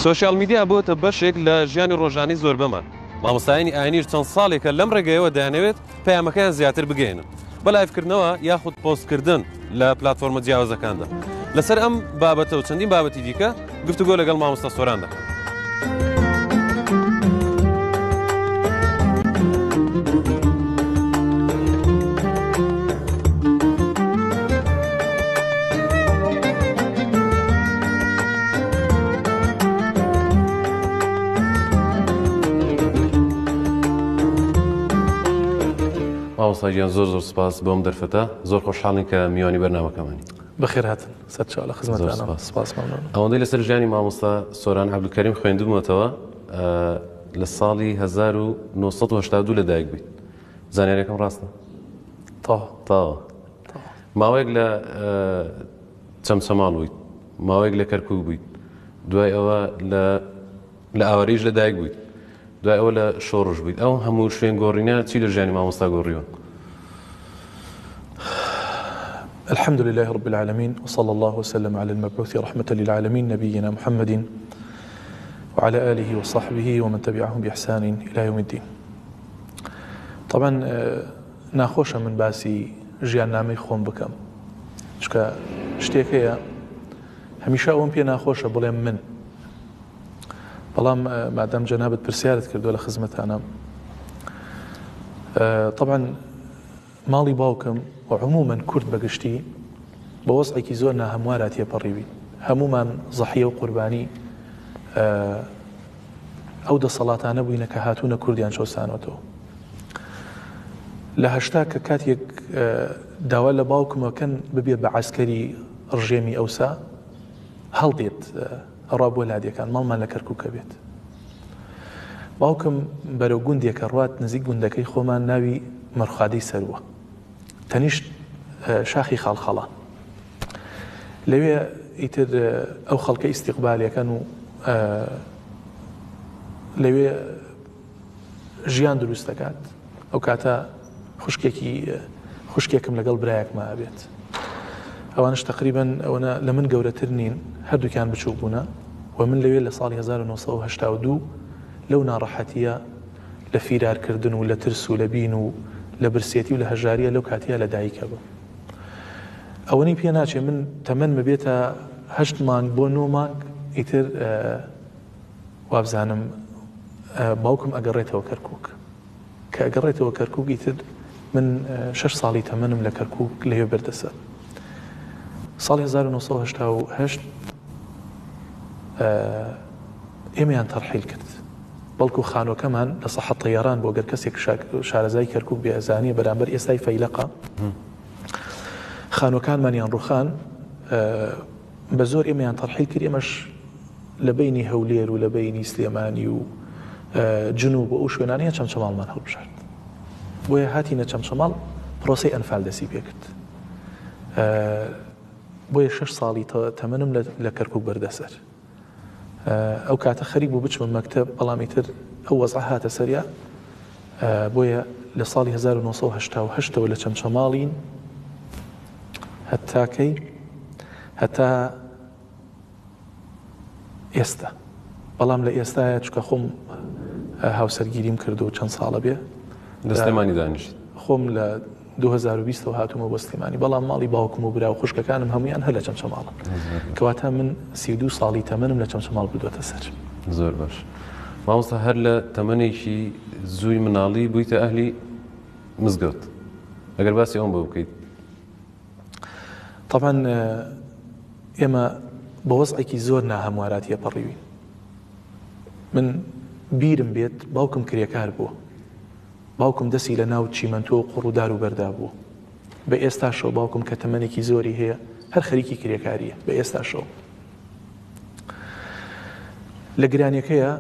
سۆشیال میدیا بۆتە بەشێک لە ژیانی ڕۆژانەی زۆربەمان. مامۆستایانی ئاینیش چەند ساڵێکە لەم ڕێگەیەوە دەیانەوێت پەیامەکەیان زیاتر بگەیەنن بە لایڤکردنەوە یاخود پۆستکردن لە پلاتفۆرمە جیاوازەکاندا. لەسەر ئەم بابەتە و چەندین بابەتی دیکە گفتوگۆ لەگەڵ مامۆستا سۆران دەکەم. مامۆستا گیان زۆر زۆر سپاس بۆم دەرفەتە زۆر خۆشحاڵین کە میوانی بەرنامەکەمانی. بەخێرهاتن سەرچاو لە خزمەتانم سپاس مەمنون. ئەوەندەی لەسەر ژیانی مامۆستا سۆران عەبدولکەریم خوێندبوومەتەوە لە ساڵی 1982 لەدایک بوویت زانیاریەکەم ڕاستە؟ تەواو تەواو ماوەیەک لە چەمچەماڵ بوویت ماوەیەک لە کەرکوک بوویت دوای ئەوە لە لە ئاوارەیش لە دایک بوویت دوای ئەوە لە شۆڕش بوویت ئەو هەموو شوێن گۆڕینە چی لە ژیانی مامۆستا گۆڕیوە؟ الحمد لله رب العالمين وصلى الله وسلم على المبعوث رحمة للعالمين نبينا محمد وعلى آله وصحبه ومن تبعهم بإحسان إلى يوم الدين طبعا ناخۆشە من باسی ژیاننامەی خۆم بکەم چکە شتێک هەیە هەمیشە ئەوم پێ ناخۆشە بڵێم من بەڵام مادام جەنابت پرسیارت کردووە لە خزمەتانە طبعا ماڵی باوکم و عموما کورد بەگشتی بە وەزعێکی زۆر ناهەموارا تێپەڕیوین هەمومان زەحیە و قوربانی ئەو دەسەڵاتانە بووینە کە هاتوونە کوردیان چەوسانەوەتەوە لە هەشتا کە کاتێک داوا لە باوکمەکەن ببێ بە عسکەری ڕژێمی ئەوسا هەڵدێت ئەڕا بۆ لادێکان ماڵمان لە کەرکوکە بێت باوکم بەرەو گوندێکە ڕوات نزیک گوندەکەی خۆمان ناوی مەرخادەی سەروە تەنیشت شاخی خاڵخەڵان لەوێ ئیتر ئەو خەڵکە ئیستیقبالەکەن و لەوێ ژیان دروست دەکات ئەو کاتە خوشکێکی خوشکێکم لەگەڵ برایەکما ئەبێت ئەوانش تقریبن ئەوەنە لە من گەورەتر نین هەردووکیان بچوو بوونە و من لەوێ لە ساڵی 1982 لەو ناڕەحەتیە لە فیرارکردن و لە ترس و لە بین و لە برسێتی و لە هەژاریە لەو کاتیە لە دایکە بوو ئەوەنەی پێ ناچێ من تەمەنمە بێتە هەشت مانگ بۆ نۆ مانگ ئیتر وابزانم باوکم ئەگەڕێتەوە کەرکک کە ئەگەڕێتەوە کەرکک ئیتر من شش ساڵی تەمەنم لە کەرکک لەوێ بردەسەر ساڵی 1970 ئێمەیان تەرحیل کرد بەڵکو خانوەکەمان لە سەحە تەیاران بۆ گەر کەسێک شارەزای کەرکک بێ ئەزانیە بەرامبەر ئێستای فەیلەقە خانوەکانمانیان ڕوخان بە زۆر ئێمەیان تەرحیل کرد ئێمەش لە بینی هەولێر و لە بینی سلێمانی و جنوب و ئەو شوێنانەیە چەمچەماڵمان هەڵبژارد بۆیە هاتینە چەمچەماڵ پرۆسی ئەنفال دەسی پێکرد بۆیە شش ساڵی تەمەنم لە کەرکک بەردەسەر ئەو کاتە خەریک بوو بچمە مەکتەب بەڵام ئیتر ئەو وەزعە هاتە سەریا بۆیە لە ساڵی 1970ەوە لە چەمچەماڵین هەتا کەی هەتا ئێستا بەڵام لە ئێستاە چکە خۆم هاوسەرگیریم کردو چەند ساڵە بێ لە سلێمانی دانیشت خۆم لە 2020 ەوە هاتوومە بۆ سلێمانی بەڵام ماڵی باوکم و برا و خوشکەکانم هەمویان هەر لە چەمچەماڵن کەواتە من 32 ساڵی تەمەنم لە چەمچەماڵ بردووەتە سەر. زۆر باش مامۆستا هەر لە تەمەنێکی زووی مناڵی بوویتە ئەهلی مزگەوت ئەگەر باسی ئەوم بۆ بکەیت. طبعا ئێمە بە وەزعێکی زۆر ناهەموارا تێپەڕیوین من بیرم بێت باوکم کرێکار بووە باوکم دەستی لە ناو چیمەنتۆ و قوڕ و دار و بەردا بووە. بە ئێستاشەوە باوکم کە تەمەنێکی زۆری هەیە هەر خەریکی کرێکارییە بە ئێستاشەوە. لە گرانیەکەیە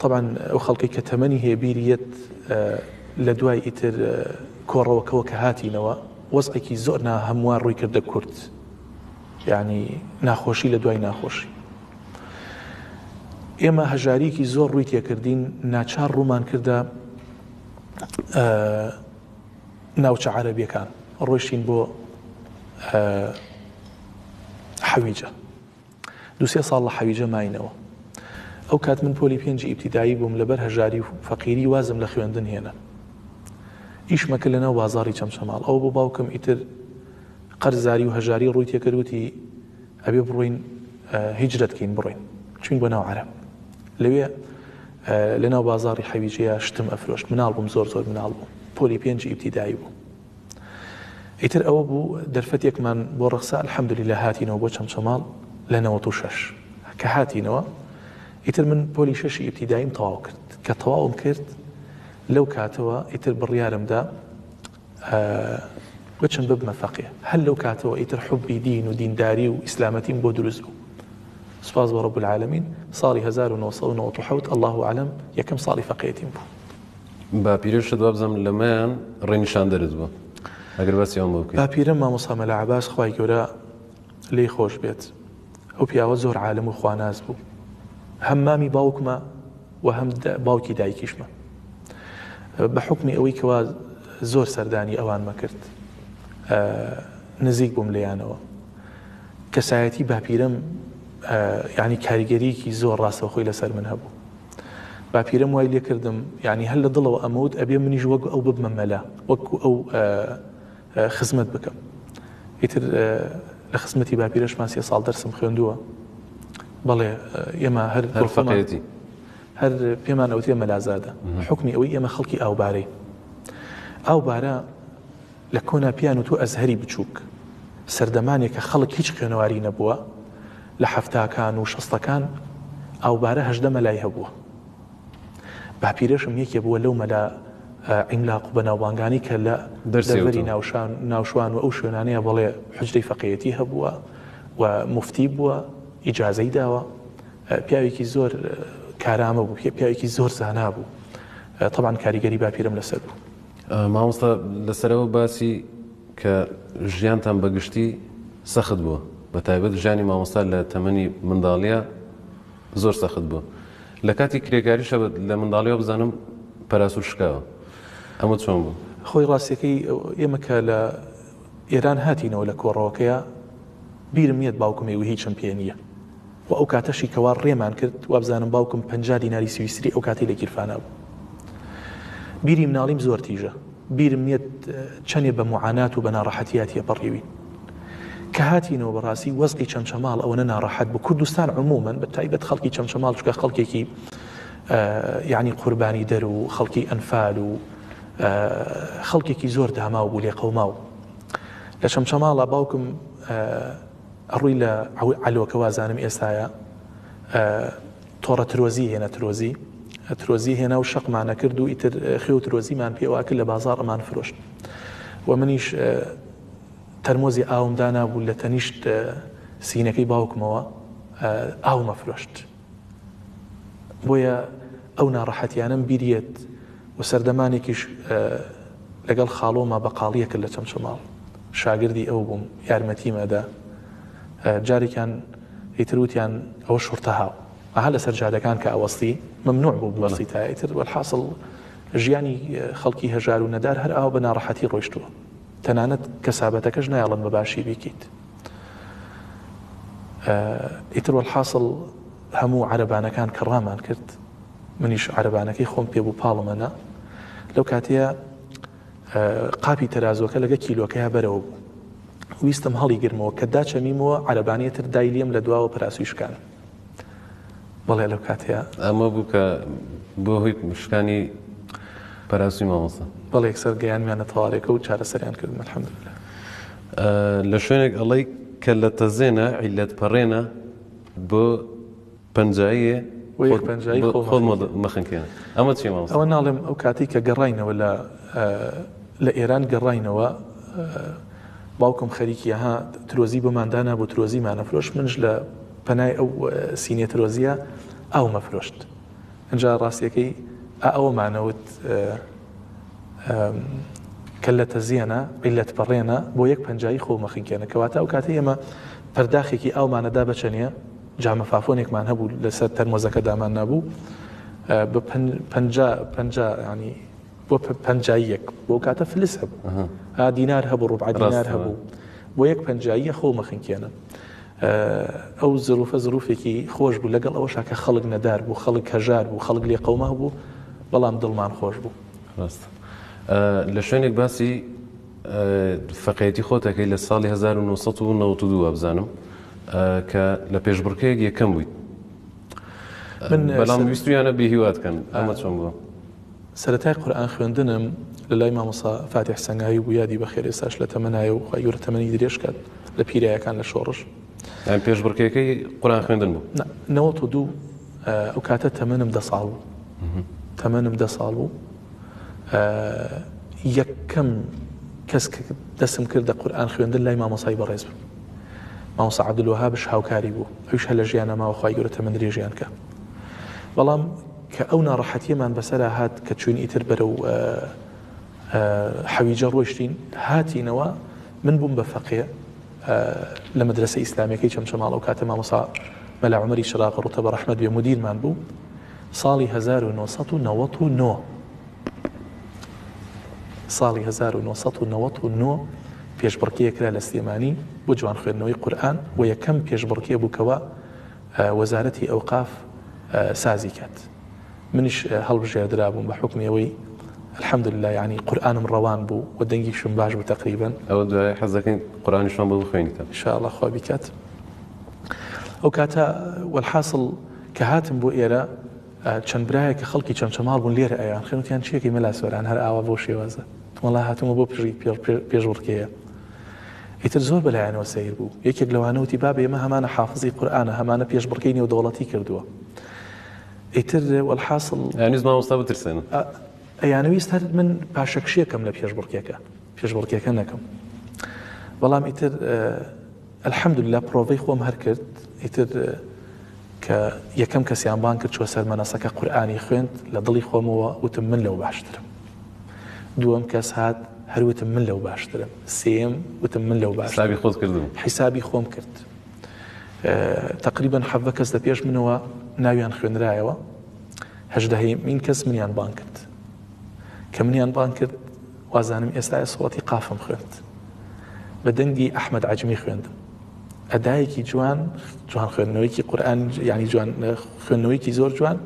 تەبعەن ئەو خەڵکەی کە تەمەنی هەیە بیری یەت لە دوای ئیتر کۆڕەوەکەوە کە هاتینەوە وەزعێکی زۆر ناهەموار ڕووی کردە کورد یعنی ناخۆشی لە دوای ناخۆشی ئێمە هەژاریەکی زۆر ڕووی تێکردین ناچار ڕوومان کردە ناوچە عەرەبیەکان ڕۆیشتین بۆ حەویجە دوسێ ساڵ لە حەویجە ماینەوە. ئەو کات من پۆلی پێنجی ئیبتیدایی بووم لەبەر هەژاری و فەقیری وازم لە خوێندن هێنا. ئیشمە کرد لەناو بازاڕی چەمچەماڵ. ئەوە بۆ باوکم ئیتر قەرزاری و هەژاری ڕووی تێکرد وتی ئەبێ بڕۆین هیجرەت کەین بڕۆین. چوین بۆ ناو عەرەب. لەوێ لەناو بازاڕی حەویجەیە شتم ئەفرۆشت. مناڵ بووم زۆر زۆر مناڵ بووم. پۆلی پێنجی ئیبتیدایی بووم. ئیتر ئەوە بوو دەرفەتێکمان بۆ ڕەخسا الحمدللە هاتینەوە بۆ چەمچەماڵ لە 96 کە هاتینەوە ئیتر من پۆلی شەشی ئیبتیداییم تەواو کرد کە تەواوم کرد لەو کاتەوە ئیتر بڕیارمدا بچم ببمە فەقێ هەر لەو کاتەوە ئیتر حوبی دین و دینداری و ئیسلامەتیم بۆ دروست بوو سپاس بۆ رب العالمین ساڵی 1997 الله اعلم یەکەم ساڵی فەقێتیم بوو. باپیرەشت وابزانم لەمەیان ڕێنیشاندەرت بوو ئەگەر باسی ئەوم بۆ بکەیت. باپیرەم مامۆستا مەلا عەباس خوای گەورە لێی خۆش بێت ئەو پیاوە زۆر عالم و خواناس بوو هەم مامی باوکمە و هەم باوکی دایکیشمە بە حوکمی ئەوەی کەوا زۆر سەردانی ئەوانمە کرد نزیک بووم لێیانەوە کەسایەتی باپیرەم یعنی کاریگەریەکی زۆر ڕاستەوخۆی لەسەر من هەبوو باپیرەم وای لێکردم یعنی هەر لە دڵەوە ئەمەوت ئەبێ منیش وەک ئەو ببمە مەلا وەکو ئەو خزمەت بکەم ئیتر لە خزمەتی باپیرەشمان سێ ساڵ دەرسم خوێندووە بەڵێ ئێمە هەر فەقێتی هەر پێمان ئەوترێ مەلازادە حکمی ئەوەی ئێمە خەڵکی ئاوبارەی ئاوبارە لە کۆنا پیان و تۆ ئەزهەری بچووک سەردەمانێک کە خەڵک هیچ خوێنەواری نەبووە لە حەفتاکان و شەستەکان ئاوبارە 18 مەلای هەبووە باپیرەشم یەکێ بووە لەو مەلا عیملاق و بەناوبانگانی کە لە دەڤەری ناوشوان و ئەو شوێنانەیە بەڵێ حجرەی فەقێیەتی هەبووە و موفتی بووە ئیجازەی داوە پیاوێکی زۆر کارامە بوو پیاوێکی زۆر زانا بوو تەبعەن کاریگەری باپیرم لەسەر بوو. مامۆستا لەسەرەوە باسی کە ژیانتان بەگشتی سەخت بووە بە تایبەت ژیانی مامۆستا لە تەمەنی منداڵیە زۆر سەخت بوو لە کاتی کرێکاریشە لە منداڵیەوە بزانم پەراسوو شکاوە ئەمە چۆن بوو؟ خۆی ڕاستیەکەی ئێمە کە لە ئێران هاتینەوە لە کۆڕەوەکەیا بیرم یەت باوکم ئەیوت هیچم پێ نییە و ئەو کاتەشی کەوا ڕێمان کرد وابزانم باوکم 50 دیناری سویسری ئەو کاتەی لە گیرفانا بوو بیری مناڵیم زۆر تیژە بیرم نییە چەنێ بە موعانات و بە ناڕەحەتیا تێپەڕیوین. کە هاتینەوە بەڕاستی وەزعی چەمچەماڵ ئەوەنە ناڕەحەت بوو کوردستان عموما بە تایبەت خەڵکی چەمچەماڵ چونکە خەڵکێکی یعنی قوربانی دەر و خەڵکی ئەنفال و خەڵکێکی زۆر داماو بوو لێقەوماو لە چەمچەماڵە باوکم ئەڕووی لە عەلۆکە وازانم ئێستاە تۆڕە ترۆزی هێنا ترۆزی ترۆزی هێنا و شەقمانە کرد و ئیتر خوێ و ترۆزیمان پێوە کرد لە بازاڕ ئەمان فرۆشت و منیش تەرمۆزی ئاوم دانابوو لە تەنیشت سینەکەی باوکمەوە ئاومە فرۆشت بۆیە ئەو ناڕەحەتیانم بیریەت و سەردەمانێکیش لەگەڵ خاڵۆما بەقاڵیە کرد لە چەمچەماڵ شاگردی ئەو بووم یارمەتیمەدا جارێکیان ئیتر وتیان ئەوە شوڕتە هاو ئەها لەسەر جادەکان کە ئەوەستی مەمنوع بوو بوەستی تا ئیتر وەلحاسڵ ژیانی خەڵکی هەژار و نەدار هەر ئاوا بە ناڕەحەتی ڕۆیشتووە تەنانەت کەسابەتەکەش نایەڵن بە باشی بیکەیت ئیتر وەلحاسڵ هەموو عەرەبانەکان کە ڕامان کرد منیش عەرەبانەکەی خۆم پێ بوو پاڵمەنا لەو کاتەیە قاپی تەرازوەکە لەگە کیلۆکەیا بەرەوە بوو ویستم هەڵی گرمەوە کە داچەمیمەوە عەرەبانیە تر دای لێم لە دواوە پەراسوی شکانم بەڵێ لەو کاتەیە ئەمە بوو کە بۆ هۆی شکانی پەراسوی مامۆستا بەڵێ یەکسەر گەیانمیانە تەوارێکە و چارەسەریان کردم الحمدلله لە شوێنێک ئەڵێی کە لە تەزێنە عیلەت پەڕێنە بۆ پەنجاییێ بۆ یەک پەنجایی خۆ خۆت مەخنکێنە ئەمە چیە مامۆستا؟ ئەوە ناڵێم ئەو کاتەی کە گەڕاینەوە لە لە ئێران گەڕاینەوە باوکم خەریکی ها ترۆزی بۆمان دانا بۆ ترۆزیمانە فرۆشت منش لە پەنای ئەو سینێ ترۆزیە ئاومە فرۆشت ئەجا ڕاستیەکەی ئەوەمانەوت کە لە تەزیەنە عیلەت پەڕێنە بۆ یەک پەنجایی خۆ مەخنکێنە کەواتە ئەو کاتەی ئێمە پەرداخێکی ئاومانەدا بەچەنێ جامە فافۆنێکمان هەبوو لەسەر تەرمۆزەکە دامان نابوو بە پەنجا پەنجا ینی بۆ پەنجاییەک بۆ کاتە فلس هەبوو دینار هەبوو ڕوبع دینار هەبوو بۆ یەک پەنجاییە خۆ مەخنکێنە. ئەو زروفە زروفێکی خۆش بوو لەگەڵ ئەوەشا کە خەڵک نەدار بوو خەڵک هەژار بوو خەڵک لێقەوما بوو بەڵام دڵمان خۆش بوو. ڕاستە لە شوێنێک باسی فەقێیەتی خۆت ئەکەی لە ساڵی 1992 وابزانم کە لە پێشبڕکێیەک یەکەم بوویت من بەڵام ویستویانە بێهیوات کەن ئەمە چۆن بووە؟ سەرەتای قورئان خوێندنم لە لای مامۆستا فاتیح سەنگاوی بوو یادی بەخێر ئێستاش لە تەمەنایە و خوای گەورە تەمەنی درێژ کات لە پیرایەکان لە شۆڕش. یان پێشبڕکێکەی قورئان خوێندن بوو؟ نا 92 ئەو کاتە تەمەنم دە ساڵ بوو تەمەنم دە ساڵ بوو یەکەم کەس کە دەسم کردە قورئان خوێندن لای مامۆسای بەڕێز بوو مامۆسا عەبدولوەهابش هاوکاری بوو ئەویش هەر لە ژیانە ماوە خوای گەورە تەمەن درێژیان کە بەڵام کە ئەو ناڕەحەتیەمان بەسەرا هات کە چوین ئیتر بەرەو حەویجە ڕۆیشتین هاتینەوە من بووم بە فەقێ لە مەدرسە ئیسلامیەکەی چەمچەماڵ ئەو کاتە مامۆسا مەلا عومەری چراغ ڕوتە بە ڕەحمەت بێ مدیرمان بوو ساڵی 1999 ساڵی 1999 پێشبڕکێ کرا لە سلێمانی بۆ جوان خوێندنەوەی قورئان و یەکەم پێشبڕکێ بوو کەوا وەزارەتی ئەوقاف سازی کات منیش هەڵبژێردرابووم بە حوکمی ئەوەی الحمدللە یانی قورئانم ڕەوان بوو و دەنگیشم باش بوو تەقریبەن. ئەوە دوای حەز دەکەین قورئانیشمان بۆ بخوێنیتەوە. ان شاء اللە خوا بیکات. ئەو کاتە وەلحاسڵ کە هاتم بۆ ئێرە چەند برایەک کە خەڵکی چەمچەماڵ بوون لێرە ئەیان خوێن وتیان چیەکەی مەلا سۆران هەر ئاوا بەو شێوازە وەڵا هاتوومە بۆ پێشبڕکێیە. ئیتر زۆر بەلایانەوە سەیر بوو یەکێک لەوانە وتی بابە ئێمە هەمانە حافزی قورئانە هەمانە پێشبڕکێی نێودەوڵەتی کردووە. ئیتر وەلحاسڵ. ئەیانویست مامۆستا بترسێنن. ئەیانویست هەر من پاشەکشێکەم لە پێشبڕکێکە پێشبڕکێکە نەکەم بەڵام ئیتر الحمدلله پرۆڤەی خۆم هەر کرد ئیتر کە یەکەم کەسیان بان کرد چوە سەر مەنەسەکە قورئانی خوێند لە دڵی خۆمەوە وتم من لەو باشترم دووەم کەس هات هەر وتم من لەو باشترم سێم وتم من لەو باشترم حسابی خۆت کردبوو حسابی خۆم کرد تەقریبەن 17 کەس لە پێش منەوە ناویان خوێنرایەوە هەژدەهەمین کەس منیان بانگ کرد کە منیان بانگ کرد وازانم ئێستا سوڕەتی قافم خوێند بە دەنگی ئەحمەد عەجمی خوێندم ئەدایەکی جوان جوان خوێندنەوەیکی قورئان یعنی جوان خوێندنەوەیکی زۆر جوان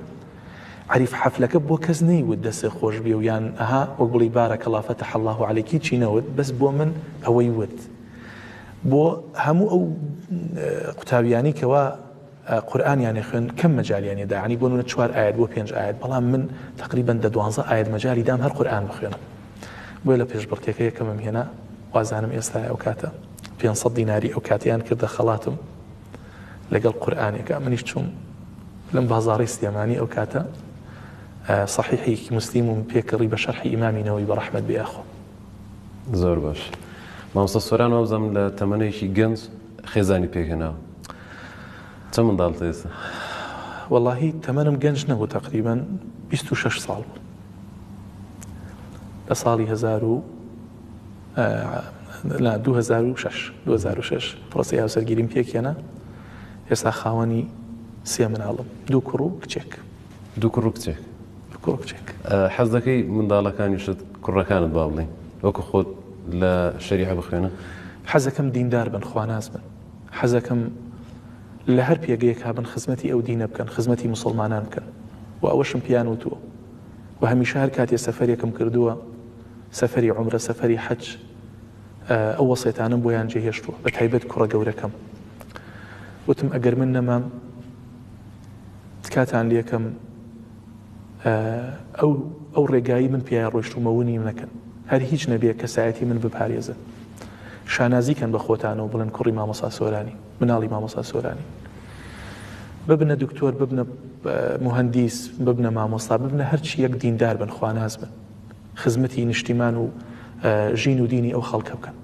عریف حەفلەکە بۆ کەس نەیوت دەسێ خۆش بێ و یان ئەها وەک بڵی بارەکە الله فتح الله عليك چی نەوت بەس بۆ من ئەوەی وت بۆ هەموو ئەو قوتابیانی کەوا قورئانیان ئەخوێند کەم مەجالیان ئەدا یانی بۆ نمونە چوار ئایەت بۆ پێنج ئایەت بەڵام من تەقریبەن دە دوانزە ئایەت مەجالی دام هەر قورئان بخوێنم بۆیە لە پێشبڕکێکە یەکەمم هێنا وازانم ئێستا ئەو کاتە 500 دیناری ئەو کاتیان کردە خەڵاتم لەگەڵ قورئانێکە منیش چوم لەم بازاڕی سلێمانی ئەو کاتە صحیحێکی مسلیم و پێکڕی بە شەرحی ئیمامی نەوەی بە ڕەحمەت بێ ئەخۆ زۆر باش مامۆستا سۆران وابزانم لە تەمەنێکی گەنج خێزانی پێکهێناوە چەند منداڵتە ئێستا؟ وەڵاهی تەمەنم گەنج نەبوو تەقریبەن 26 ساڵ بوو لە ساڵی هەزار و لا 2006 2006 پرۆسەی هاوسەرگیریم پێکهێنا ئێستا خاوەنی سێ مناڵم دوو کوڕ و کچێک دوو کوڕ و کچێک دوو کوڕ و کچێک. حەز دەکەی منداڵەکانیشت کوڕەکانت با بڵێین وەکو خۆت لە شەریعە بخوێنن؟ حەزەکەم دیندار بن خواناس بن حەزەکەم لە هەر پێگەیەکا بن خزمەتی ئەو دینە بکەن خزمەتی موسڵمانان بکەن و ئەوەشم پێیان وتووە و هەمیشە هەر کاتێ سەفەرێکم کردووە سەفەری عومرە سەفەری حەج ئەو وەسێتانەم بۆیان جێهێشتووە بە تایبەت کوڕە گەورەکەم وتم ئەگەر من نەمام تکاتان لێکەم ئەو ئەو ڕێگایی من پیایا ڕۆیشتومە ونیم نەکەن هەر هیچ نەبێ کەسایەتی من بپارێزن شانازی کەن بە خۆتانەوە بڵێن کوڕی مامۆسا سۆرانی مناڵی مامۆسا سۆرانی ببنە دکتۆر ببنە مهندیس ببنە مامۆستا ببنە هەرچی یەک دیندار بن خواناس بن خزمەتی نیشتیمان و ژین و دینی ئەو خەڵکە بکەن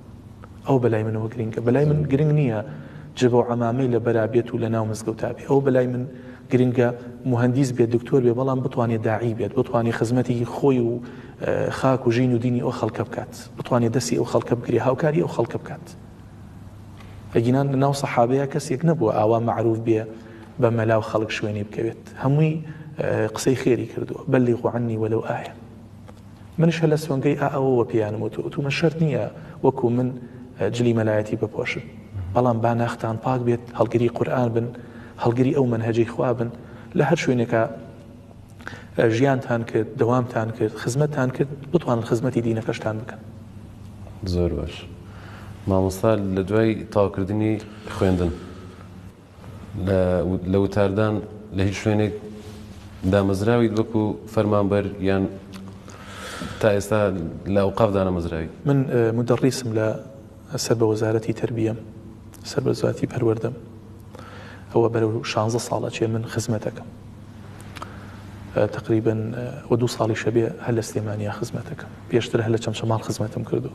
ئەوە بەلای منەوە گرنگە بەلای من گرنگ نییە جبە و عەمامەی لە بەرا بێت و لە ناو مزگەوتا بێ ئەوە بەلای من گرنگە موهەندیس بێت دکتۆر بێ بەڵام بتوانێت داعی بێت بتوانێت خزمەتی خۆی و خاک و ژین و دینی ئەو خەڵکە بکات بتوانێت دەستی ئەو خەڵکە بگرێ هاوکاری ئەو خەڵکە بکات ئەگینان لە ناو سەحابەیە کەسێک نەبووە ئاوا مەعروف بێ بە مەلا و خەڵک شوێنی بکەوێت هەمووی قسەی خێری کردووە بەلیغوا عنی وەلەو ئایە منیش هەر لە سۆنگەی ئا ئەوەوە پێیانم وتووە، وتوومە شەرت نییە وەکوو من جلی مەلایەتی بپۆشن. بەڵام با ناختان پاک بێت، هەڵگری قورئان بن، هەڵگری ئەو مەنهەجەی خوا بن، لە هەر شوێنێکا ژیانتان کرد، دەوامتان کرد، خزمەتتان کرد، بتوانن خزمەتی دینەکەشتان بکەن. زۆر باش مامۆستا لە دوای تەواوکردنی خوێندن لە وتاردان لە هیچ شوێنێک دامەزراویت وەکو فەرمانبەر یان تا ئێستا لە ئەوقاف دانەمەزراوی؟ من مودەڕیسم لە سەر بە وەزارەتی تەربیەم، سەر بە وەزارەتی پەروەردەم. ئەوە بەرەو شانزە ساڵ ئەچێ من خزمەتەکەم. تقریبا وە دوو ساڵیشە بێ هەر لە سلێمانیا خزمەتەکەم. پێشتر هەر لە چەمچەماڵ خزمەتم کردو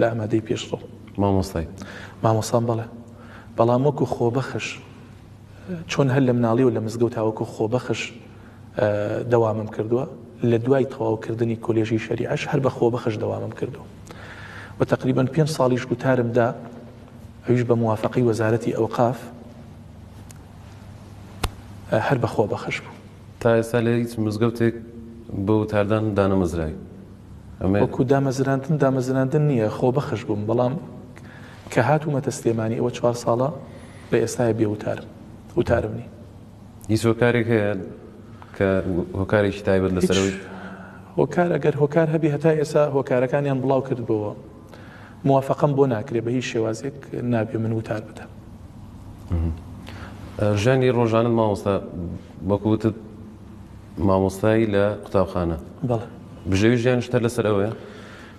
لە ئامادەی پێشڕەو. مامۆستای؟ مامۆستام بەڵێ. بەڵام وەکو خۆبەخش چۆن هەر لە مناڵیەوە لە مزگەوتا وەکو خۆبەخش دەوامم کردووە، لە دوای تەواوکردنی کۆلێژی شەریعەش هەر بە خۆبەخش دەوامم کردووە و تەقریبەن پێنج ساڵیش گوتارم دا، ئەویش بە موافەقەی وەزارەتی ئەوقاف هەر بە خۆبەخش بوو. تا ئێستا لە هیچ مزگەوتێک بۆ وتاردان دانەمەزراوی؟ وەکو دامەزراندن دامەزراندن نییە، خۆبەخش بووم، بەڵام کە هاتوومەتە سلێمانی ئەوە چوار ساڵە بە ئێستایە بێ وتارم، وتارم نییە. هیچ هۆکارێک هەیە کە هۆکارێکی تایبەت لەسەرەوەی؟ هۆکار ئەگەر هۆکار هەبی هەتا ئێستا هۆکارەکانیان بڵاو کردبەوە موافقەم بۆ ناکرێ بە هیچ شێوازێک نابێ من وتار بدەم. ژیانی ڕۆژانت مامۆستا وەکو وتت مامۆستایی لە قوتابخانە بەڵێ. بژێوی ژیانیشت هەر لەسەر ئەوەیە؟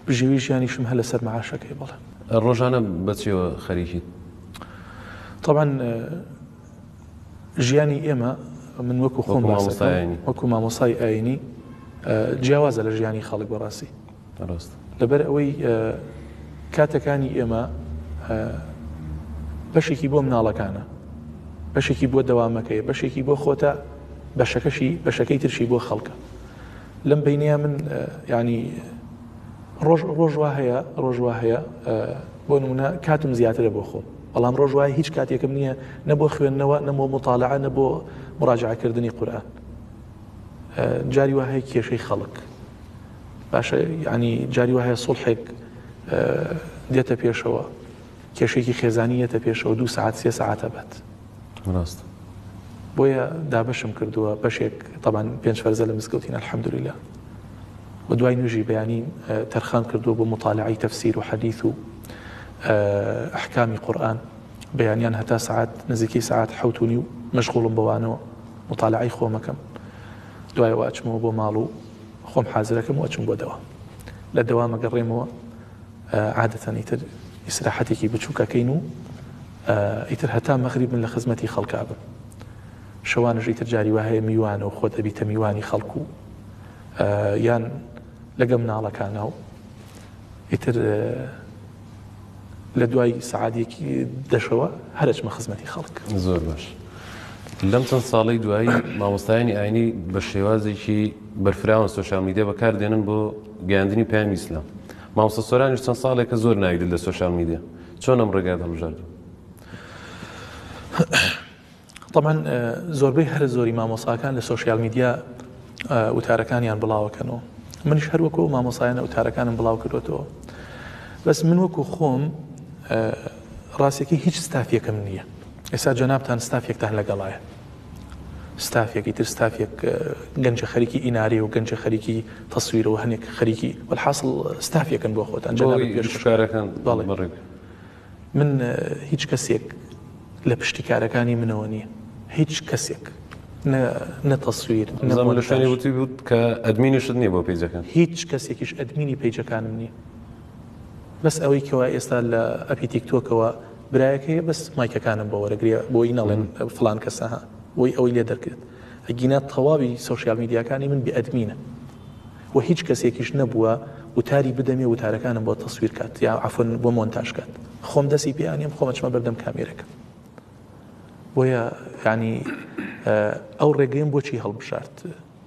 بژێوی ژیانیشم هەر لەسەر معاشەکەی بەڵێ. ڕۆژانە بە چیەوە خەریکیت؟ تەبعەن ژیانی ئێمە من وەکو خۆم وەکو مامۆسای ئاینی جیاوازە لە ژیانی خەڵک بەڕاستی لەبەر ئەوەی کاتەکانی ئێمە بەشێکی بۆ مناڵەکانە بەشێکی بۆ دەوامەکەی بەشێکی بۆ خۆتە بەشەکەشی بەشەکەی ترشی بۆ خەڵکە لەم بینە من ینی ڕۆژ ڕۆژ وا هەیە ڕۆژ وا هەیە بۆ نمونە کاتم زیاترە بۆ خۆم بەڵام ڕۆژ وایە هیچ کاتێکم نییە نە بۆ خوێندنەوە نە بۆ مطالعە نە بۆ مراجعەکردنی قورئان جاری وا هەیە کێشەی خەڵک باشە ینی جاری وا هەیە سوڵحێک دێتە پێشەوە کێشێکی خێزانی یەتە پێشەوە دوو سعات سێ سعاتە بەت ڕاست بۆیە دابەشم کردووە بەشێک تەبان پێنج فەرزە لە مزگەوتین الحمدلله و دوای نوێژی بەیانی تەرخان کردووە بۆ مطالعەی تەفسیر و حەدیث و ئەحکامی قورئان بەیانیان هەتا سەعات نزیکەی سەعات حەوت و نیو مەشغوڵم بەوانەوە مطالعەی خۆمەکەم دوایەوە ئەچمەوە بۆ ماڵ و خۆم حازرەکەم و ئەچم بۆ دەوام لە دەوامە گەڕێمەوە عادەتەن ئیتر ئیسراحەتێکی بچووکەکەین و ئیتر هەتا مەغریب من لە خزمەتی خەڵکا بم شەوانش ئیتر جاری وا هەیە میوانە و خۆت ئەبیتە میوانی خەڵک و یان لەگە مناڵەکانە و ئیتر لە دوای سەعات یەکی دەشەوە هەرچمە خزمەتی خەڵک. زۆر باش لەم چەند ساڵەی دوایی مامۆستایانی ئاینی بە شێوازێکی بەرفراوان سۆشیال میدیا بەکار دێنن بۆ گەیاندنی پەیامی ئیسلام مامۆستا سۆرانیش چەند ساڵێکە زۆر ناوی دێت لە سۆشیال میدیا چۆن ئەم ڕێگایەت هەڵبژاردووە؟ طبعا زۆربەی هەرە زۆری مامۆساکان لە سۆشیال میدیا وتارەکانیان بڵاوەکەنەوە منیش هەر وەکو مامۆسایانە وتارەکانم بڵاو کردوێتەوە بەس من وەکو خۆم ڕاستەکەی هیچ ستافێکم نییە ئێستا جەنابتان ستافێکتان لەگەڵایە ستافێکی تر ستافێک گەنجە خەریکی ئیناری و گەنجە خەریکی تەسویرەوە هەنێک خەریکی والحاصل ستافێکن بۆ خۆتان جەنابت پێشکارەکان بەڵێ من هیچ کەسێک لە پشتی کارەکانی منەوە نییە هیچ کەسێک نە تەسویر نە لە شوێنی وتی بوت کە admin یشت نییە بۆ page ەکان هیچ کەسێکیش admin ی page ەکانم نییە بەس ئەوەی کەوا ئێستا لە app ی تیکتۆکەوە برایەک هەیە بەس مایکەکانم بۆ وەرەگرێ بۆی نەڵێن فلان کەسە ها بۆی ئەوەی لێ دەرکرێت ئەگینا تەواوی سۆشیال میدیاکانی من بێ admin ە و هیچ کەسێکیش نەبووە وتاری بدەمێ وتارەکانم بۆ تەسویر کات یا عەفوەن بۆ مۆنتاژ کات خۆم دەسی پێ ئەنێم خۆم ئەچمە بەردەم کامێرەکە بۆیە یعنی ئەو ڕێگەیم بۆچی هەڵبژارد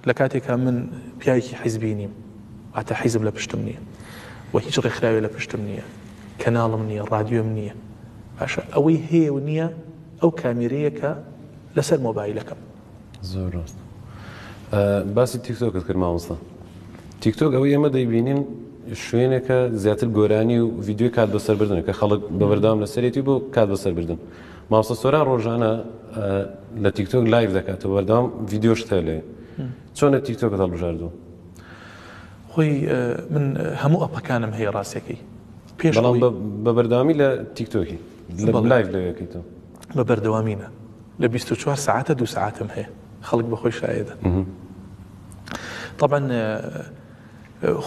لە کاتێکا من پیاوێکی حیزبی نیم واتە حیزب لە پشتم نییە و هیچ ڕێکخراوێ لە پشتم نییە کەناڵم نییە ڕادیۆم نییە باشە ئەوەی هەیە و نییە ئەو کامێرەیە کە لەسەر مۆبایلەکەم زۆر ڕاست باسی تیکتۆکت کرد مامۆستا تیکتۆک ئەوەی ئێمە دەیبینین شوێنێکە زیاتر گۆرانی و ڤیدیۆی کات بەسەربردنە کە خەڵک بە بەردەوام لەسەرێتی بۆ کات بەسەربردن. مامۆستا سۆران ڕۆژانە لە تیکتۆک live دەکاتەوە بەردەوام ڤیدیۆشت هەیە لێ. چۆنە تیکتۆکت هەڵبژاردووە؟ خۆی من هەموو ئەپەکانم هەیە ڕاستەکەی پێش بەڵام بە بەردەوامی لە تیکتۆکی لە live لەوێکەیتەوە بە بەردەوامینە لە 24 ساعتە دو ساعتم هەیە خەڵک بەخۆی شایدە طبعا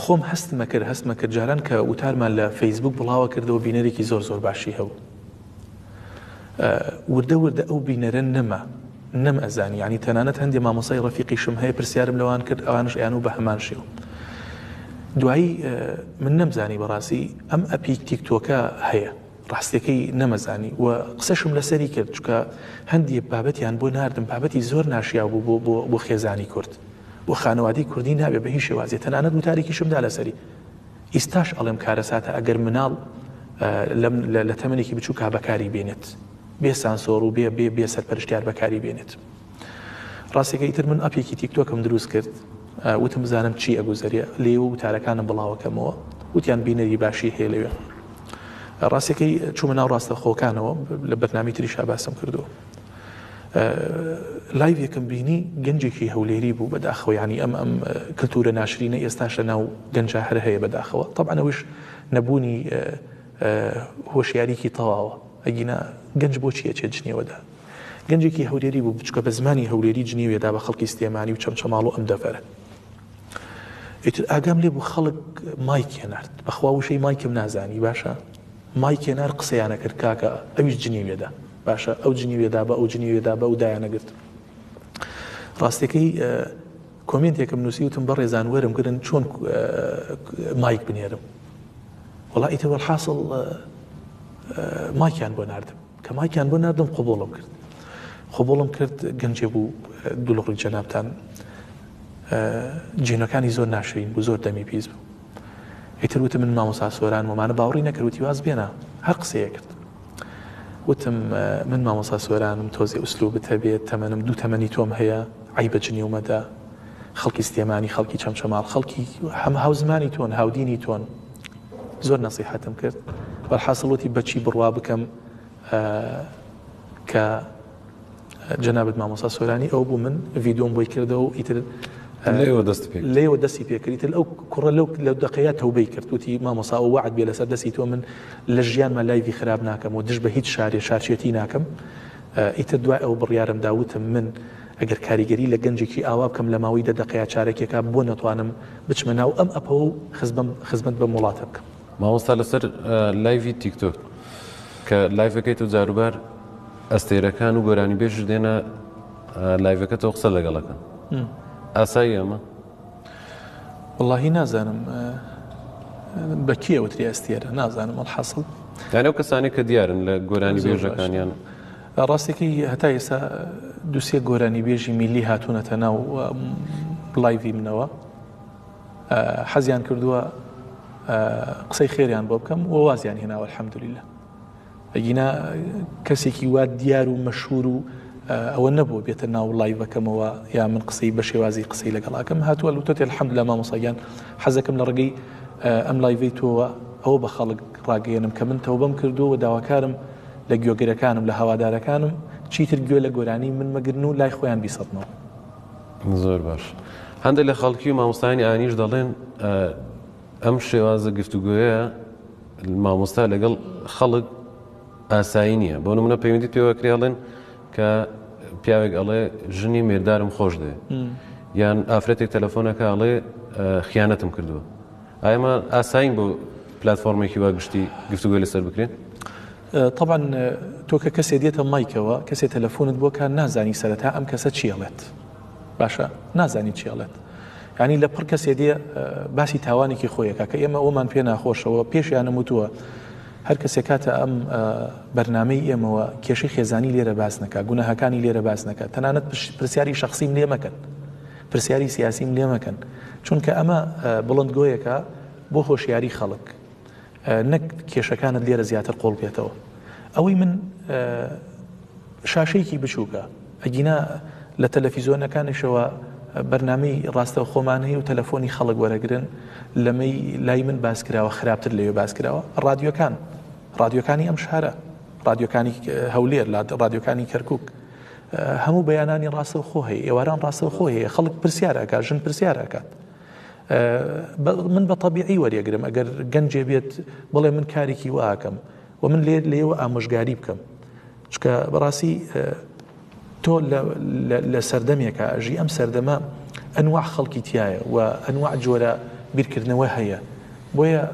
خۆم هەستمە کرد هەستمە کرد جاران کە وتارمان لە فەیسبوک بڵاوە کردەوە بینەرێکی زۆر زۆر باشی هەبوو وردە وردە ئەو بینەرە نەما نەم ئەزانی یعنی تەنانەت هەندێ مامۆسای ڕەفیقیشم هەیە پرسیارم لەوان کرد ئەوانش ئەیان و بە هەمان شێوە دوایی من نەمزانی بەڕاستی ئەم ئەپی تیکتۆکە هەیە ڕاستیەکەی نەمەزانی و قسەشم لەسەری کرد چونکە هەندێ بابەتیان بۆ ناردم بابەتی زۆر ناشیاو بوو بۆ بۆ بۆ خێزانی کورد بۆ خانەوادەی کوردی نابێ بە هیچ شێوازێ تەنانەت وتارێکیشم دا لەسەری ئیستاش ئەڵێم کارەساتە ئەگەر مناڵ لەم لە تەمەنێکی بچووکا بەکاری بێنێت بێ سانسۆر و بێ بێ بێ سەرپەرشتیار بەکاری بێنێت ڕاستەکە ئیتر من ئەپێکی تیکتۆکم دروست کرد وتم بزانم چی ئەگوزەرێ لێ و وتارەکانم بڵاوەکەمەوە وتیان بینەری باشی هەیە لەوێ ڕاستەکەی چوومە ناو ڕاستەخۆکانەوە لە بەرنامی تریشا باسم کردووە live ێکم بینی گەنجێکی هەولێری بوو بەداخەوە ینی ئەم ئەم کللتورە ناشرینە ئێستاش لە ناو گەنجا هەر هەیە بەداخەوە طبعا ئەوش نەبوونی هۆشیاریکی تەواوە ئەگینا گەنج بۆچی ئەچێت جنێوەدا گەنجێکی هەولێری بوو بچکە بە زمانی هەولێری جنێوێدا بە خەڵکی سلێمانی و چەمچەماڵ و ئەم دەڤەرە ئیتر ئاگام لێ بوو خەڵک مایکێ نارد بەخوا وشەی مایکم نازانی باشە مایکێ نار قسەیانە کرد کاکە ئەویش جنێوێدا باشە ئەو جنێوێدا بە ئەو جنێوێدا بە ئەو دایانەگرت ڕاستەکەی کۆمێنتێکم نووسی وتم بەڕێزان وەرم گرن چۆن مایک بنێرم وەڵا ئیتر وەلحاسڵ مایکیان بۆ ناردم کە مایکیان بۆ ناردم قبوڵم کرد قبوڵم کرد گەنجێ بوو دوڵڕی جەنابتان جێنەکانی زۆر ناشرین بوو زۆر دەمی پیس بوو ئیتر وتم من مامۆسا سۆران ومانە باوەڕی نەکرد وتی واز بێنە هەر قسەیە کرد وتم من مامۆسا سۆرانم تۆزێ ئوسلوبت هەبێت تەمەنم دوو تەمەنی تۆم هەیە عەیبە جنێومەدە خەڵکی سلێمانی خەڵکی چەمچەماڵ خەڵکی هەم هاوزمانی تۆن هاودینی تۆن زۆر نەسیحەتم کرد وەلحاسڵ وتی بەچی بڕوا بکەم کە جەنابت مامۆستا سۆرانی ئەو بوو من ڤیدۆم بۆی کردەوە و ئیتر لێوە دەست پێ لێوە دەستی پێکرد ئیتر ئەو کوڕە لەو لەو دەقەیە تەوبەی کرد وتی مامۆستا ئەو وەعد بێ لەسەر دەستی تۆ من لە ژیانما live ی خراپ ناکەم و دژ بە هیچ شارێ شارچێتی ناکەم ئیتر دوای ئەو بڕیارم دا وتم من ئەگەر کاریگەری لە گەنجێکی ئاوا بکەم لە ماوەی دە دەقەیا چارەکێکا بۆ نەتوانم بچمە ناو ئەم ئەپەوە و خزمەم خزمەت بەم وڵاتە بکەم. مامۆستا لەسەر live ی تیکتۆک کە live ەکەیت و جاروبار ئەستێرەکان و گۆرانیبێژیش دێنە live ەکەتەوە قسە لەگەڵەکەن ئاسایی ئەمە؟ وەڵاهی نازانم بە کێ وتری ئەستێرە نازانم وەلحاسڵ. یانی ئەو کەسانەی کە دیارن لە گۆرانی بێژەکانیان. ڕاستەکەی هەتا ئێستا دوسێ گۆرانی بێژی میلی هاتوونەتە ناو live ی منەوە حەزیان کردووە قسەی خێریان بۆ بکەم و وازیان هێناوە الحەمدللە ئەگینا کەسێکی وا دیار و مەشهور و ئەوە نەبووە بێتە ناو live ەکەمەوە یا من قسەی بە شێوازی قسەی لەگەڵاکەم هاتووە لوتەتی الحمدلله مامۆستا گیان حەزەکەم لە ڕێگەی ئەم live ەی تۆوە ئەوە بە خەڵک ڕاگەیەنم کە من تەوبەم کردووە و داواکارم لە گوێگرەکانم لە هەوادارەکانم چیتر گوێ لە گۆرانی من مەگرن و لای خۆیان بیسڕنەوە. زۆر باش هەندێک لە خەڵکی و مامۆستایانی ئانیش دەڵێن ئەم شێوازە گفتوگۆیە مامۆستا لەگەڵ خەڵک ئاسایی نییە بۆ نمونە پەیوەندی پێوە کرێ ئەڵێن کە پیاوێک ئەڵێ ژنی مێردارم خۆش دێ یان ئافرەتێک تەلەفۆنەکە ئەڵێ خیانەتم کردووە ئایمە ئاسایین بۆ پلتفۆرمێکی وا گشتی گفتوگۆی لەسەر بکرێت طبعا تۆ کە کەسێ دێتە مایکەوە کەسێ تەلەفۆنت بۆ کار نازانی سەرەتا ئەم کەسە چی ئەڵێت باشە نازانی چی ئەڵێت یانی لە پڕ کەسێ دێ باسی تاوانێکی خۆیەکە کە ئێمە ئەومان پێ ناخۆشەوە پێشیانم وتووە هەر کەسێک کاتە ئەم بەرنمەی ئێمەوە کێشەی خێزانی لێرە باس نەکە گوناهەکانی لێرە باس نەکە تەنانەت پرسیاری شخصیم لێ مەکەن پرسیاری سیاسیم لێ مەکەن چونکە ئەمە بڵندگۆیەکە بۆ هۆشیاری خەڵک نەک کێشەکانت لێرە زیاتر قۆڵ بێتەوە ئەوەی من شاشەیەکی بچووکە ئەگینا لە تەلەفیزیۆنەکانیشەوە. بەرنامەی ڕاستەوخۆمان هەیە و تەلەفۆنی خەڵک وەرەگرن لەمەی لای من باس کراوە خراپتر لەوێ باس کراوە ڕادیۆکان ڕادیۆکانی ئەم شارە ڕادیۆکانی هەولێر ڕادیۆکانی کەرکک هەموو بەیانانی ڕاستەوخۆ هەیە ئێواران ڕاستەوخۆ هەیە خەڵک پرسیار ئەکات ژن پرسیار ئەکات من بە تەبیعی وەریەگرم ئەگەر گەنجێ بێت بڵێ من کارێکی واکەم و من لێ لێوە ئامۆژگاری بکەم چکە بەڕاستی تۆ لە سەردەمێکا ئەژی ئەم سەردەمە ئەنواع خەڵکی تایە و ئەنواع جۆرە بیرکردنەوە هەیە بۆیە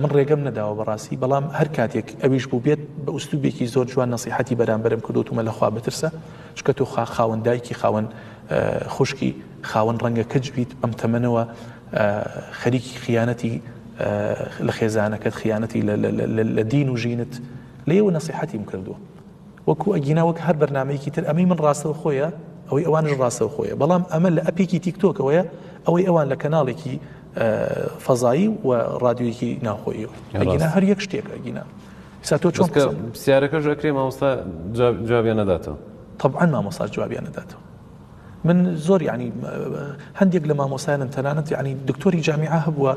من ڕێگەم نەداوە بەڕاستی بەڵام هەر کاتێک ئەویش بوو بێت بە ئوسلوبێکی زۆر جوان نەسیحەتی بەرامبەرم کردوتومە لەخوا بترسە چکە تۆ خاوەن دایکی خاوەن خوشکی خاوەن ڕەنگە کچ بیت بەم تەمەنەوە خەریکی خیانەتی لە خێزانەکەت خیانەتی لە دین و ژینت لێوە نەسیحەتیم کردووە وەکو ئەگینا وەک هەر بەرنامەیەکی تر ئەمەی من ڕاستەوخۆیە ئەوەی ئەوانش ڕاستەوخۆیە بەڵام ئەمە لە ئەپێکی تیکتۆکەوەیە ئەوەی ئەوان لە کەناڵێکی فەزایی و ڕادیۆیەکی ناوخۆیەوە ئەگینا هەر یەک شتێک ئەگینا ئێستا تۆ چۆن پرسیارەکەش ئەکرێ مامۆستا جوابیان نەداتەوە طبعا مامۆستا جوابیان نەداتەوە من زۆر یعنی هەندێک لە مامۆسایانم تەنانەت یعنی دکتۆری جامیعە هەبووە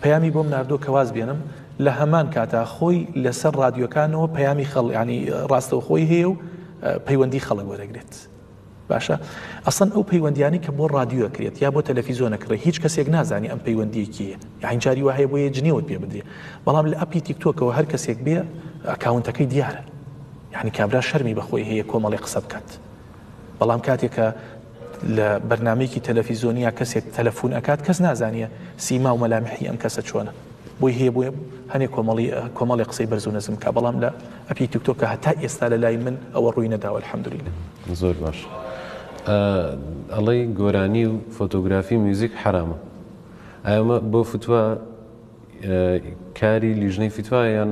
پەیامی بۆم ناردووە کە واز بێنم لە هەمان کاتا خۆی لەسەر ڕادیۆکانەوە پەیامی خەڵ ینی ڕاستەوخۆی هەیە و پەیوەندی خەڵک وەرەگرێت باشە ئەسڵەن ئەو پەیوەندیانی کە بۆ ڕادیۆ کرێت یا بۆ تەلەفیزۆنە کڕێ هیچ کەسێک نازانی ئەم پەیوەندیەکیە یاین جاری وا هەیە بۆیە جنێوت پێ بدرێ بەڵام لە ئەپی تیکتۆکەوە هەر کەسێک بێ ئەکاونتەکەی دیارە یعنی کابرا شەرمی بەخۆی هەیە کۆمەڵی قسە بکات بەڵام کاتێک کە لە بەرنامەیەکی تەلەفیزۆنیا کەسێک تەلەفون ئەکات کەس نازانیە سیما و مەلامحی ئەم کەسە چۆنە بۆی هەیە بۆیە هەنێ کۆمەڵی کۆمەڵی قسەی بەرز و نزم کا بەڵام لە ئەپی تیکتۆک کە هەتا ئێستا لە لای من ئەوە ڕووی نەداوە الحمدللە. زۆر باش ئەڵێی گۆرانی و فۆتۆگرافی میوزیک حەرامە ئایا ئەمە بۆ فتوا کاری لیژنەی فتوایە یان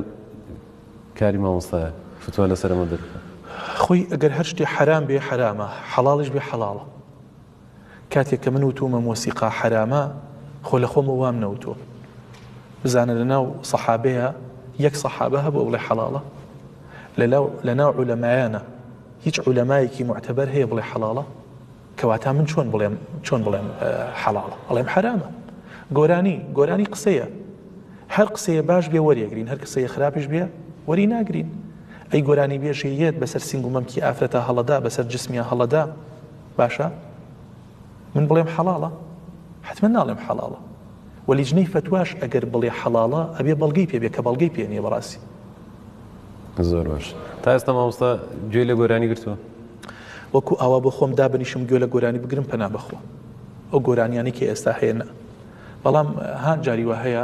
کاری مامۆستایە فتوا لەسەر ئەمە دەربکات؟ خۆی ئەگەر هەر شتێ حەرام بێ حەرامە حەڵاڵیش بێ حەڵاڵە کاتێک کە من وتومە مۆسیقا حەرامە خۆ لە خۆمە وام نەوتووە بزانە لە ناو سەحابەیە یەک سەحابە هەبوو بڵێ حەڵاڵە لە ناو عولەمایانە هیچ عولەمایەکی معتەبەر هەیە بڵێ حەڵاڵە کەواتە من چۆن بڵێم چۆن بڵێم حەڵاڵە ئەڵێم حەرامە گۆرانی گۆرانی قسەیە هەر قسەیە باش بێ وەریەگرین هەر قسەیە خراپیش بێ وەری ناگرین ئەی گۆرانی بێژێ یەت بەسەر سینگ و مەمکی ئافرەتە هەڵەدا بەسەر جسمیا هەڵەدا باشە من بڵێم حەڵاڵە حتمما ناڵێم حەڵاڵە وە لیجنەی فەتواش ئەگەر بڵێ حەڵاڵە ئەبێ بەڵگەی پێ بێ کە بەڵگەی پێ نییە بەڕاستی. زۆر باش تا ئێستا مامۆستا گوێی لە گۆرانی گرتووە؟ وەکو ئاوا بۆ خۆم دابنیشم گوێ لە گۆرانی بگرم پەنا بەخوا ئەو گۆرانیانەی کە ئێستا هەیە نا بەڵام هان جاری وا هەیە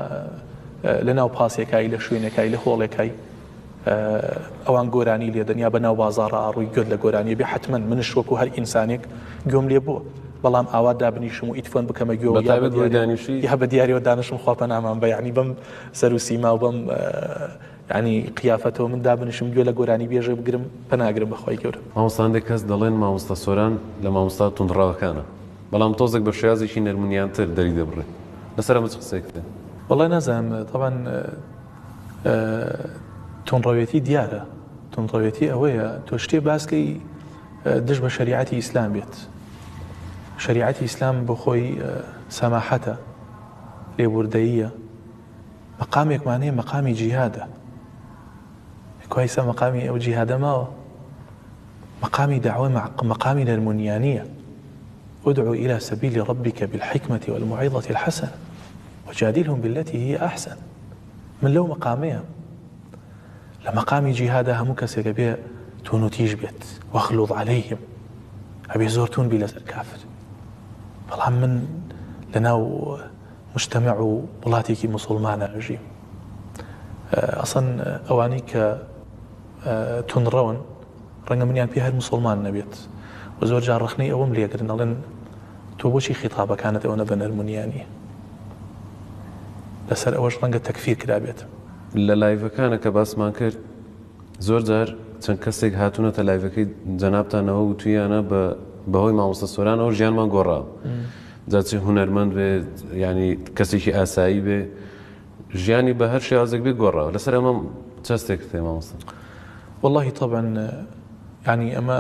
لە ناو پاسێکای لە شوێنێکای لە هۆڵێکای ئەوان گۆرانی لێدەن یا بە ناو بازاڕە ئاڕووی گوێت لە گۆرانیە بێ حتمما منش وەکو هەر ئینسانێک گوێم لێ بووە بەڵام ئاوا دابنیشم و ئیتفۆن بکەمە گوێ و یا بە دانیشی یا بە دیاریەوە دانیشم خوا پەنامان بە یعنی بەم سەر و سیما و بەم یعنی قیافەتەوە من دابنیشم گوێ لە گۆرانی بێژە بگرم پەناگرم بەخوای گەورە. مامۆستا هەندێک کەس دەڵێن مامۆستا سۆران لە مامۆستا توندڕەوەکانە بەڵام تۆزێک بە شێوازێکی نەرمونیانتر دەری دەبڕێ لەسەر ئەمە چ قسەیەکت هەیە؟ وەڵا نازانم تەبعەن توندڕەوێتی دیارە توندڕەوێتی ئەوەیە تۆ شتێ باسکەی دژ بە شەریعەتی ئیسلام بێت شەریعەتی ئیسلام بۆ خۆی سەماحەتە لێبوردەییە مەقامێکمان هەیە مەقامی جیهادە کوایسە مەقامی ئەو جیهادە ماوە مەقامی داوە مەقامی نەرمونیانیە ادعو إلى سبيل ربك بالحكمة والموعظة الحسنة وجادلهم بالتي هي أحسن من لەو مەقامەیە لە مەقامی جیهادا هەموو کەسێک ئەبێ توون و تیژ بێت واغلظ علیهم ئەبێ زۆر توون بی لەسەر کافر بەڵام من لەناو مجتمع و وڵاتێکی مسلمانە ئەژیم ئەسەن ئەوانەی کە تونڕەون ڕەنگە منیان پێ هەر مسلمان نەبێت و زۆر جار ڕخنەی ئەوەم لێگرن ئەڵێن تۆ بۆچی خیتابەکانت ئەوەنە بە نەرمونیانیە لەسەر ئەوەش ڕەنگە تەکفیر کرابێتم. لە لایڤەکانە کە باسمان کرد زۆر جار چەند کەسێک هاتوونەتە لایڤەکەی جەنابتانەوە وتویانە بە بەهۆی مامۆستا سۆرانەوە ژیانمان گۆڕاوە جا چ هونەرمەند بێ یانی کەسێکی ئاسایی بێ ژیانی بە هەر شێوازێک بێ گۆڕاوە لەسەر ئەمە چ هەستێکت هەیە مامۆستا؟ وەڵاهی تەبعەن یانی ئەمە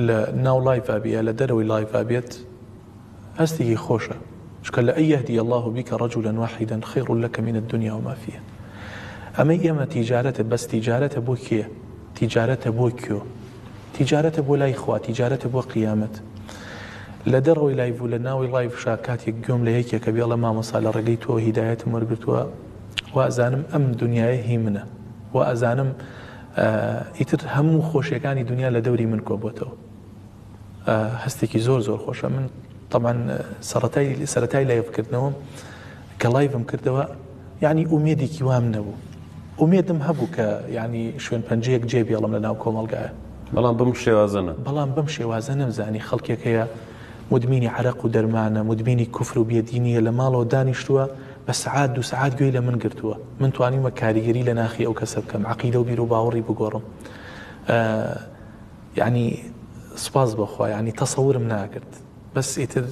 لە ناو لایڤا بێ یا لە دەرەوەی لایڤا بێت. هەستێکی خۆشە چونکە لأن يهدي الله بك رجلا واحدا خير لك من الدنيا وما فيها ئەمەی ئێمە تیجارەتە بەس تیجارەتە بۆ کێ تیجارەتە بۆ کوێ تیجارەتە بۆ لای خوا تیجارەتە بۆ قیامەت لە دەرەوەی live و لە ناوی live شا کاتێک گوێم لە یەکێکە بێڵە مامۆسا لە ڕێگەی تۆ هیدایەتم وەرگرتووە وازانم ئەم دنیاە هی منە و ئەزانم ئیتر هەموو خۆشیەکانی دنیا لە دەوری من کۆبۆتەوە هەستێکی زۆر زۆر خۆشە من طبعا سەرەتای سەرەتای live کردنەوەم کە live م کردەوە یعنی ئومێدێکی وام نەبوو ئومێدم هەبوو کە یعنی شوێن پەنجەیەک جێ بێڵم لە ناو کۆمەڵگایە بەڵام بەم شێوازە نە بەڵام بەم شێوازە نەمزانی خەڵکێک هەیە مدمینی عەرەق و دەرمانە مدمینی کوفر و بێدینیە لە ماڵەوە دانیشتووە بە سەعات دوو سەعات گوێی لە من گرتووە من توانیمە کاریگەری لە ناخی ئەو کەسە بکەم عەقیدە و بیر و باوەڕی بگۆڕم یعنی سوپاس بۆ خوا یعنی تەسەورم ناکرد بەس ئیتر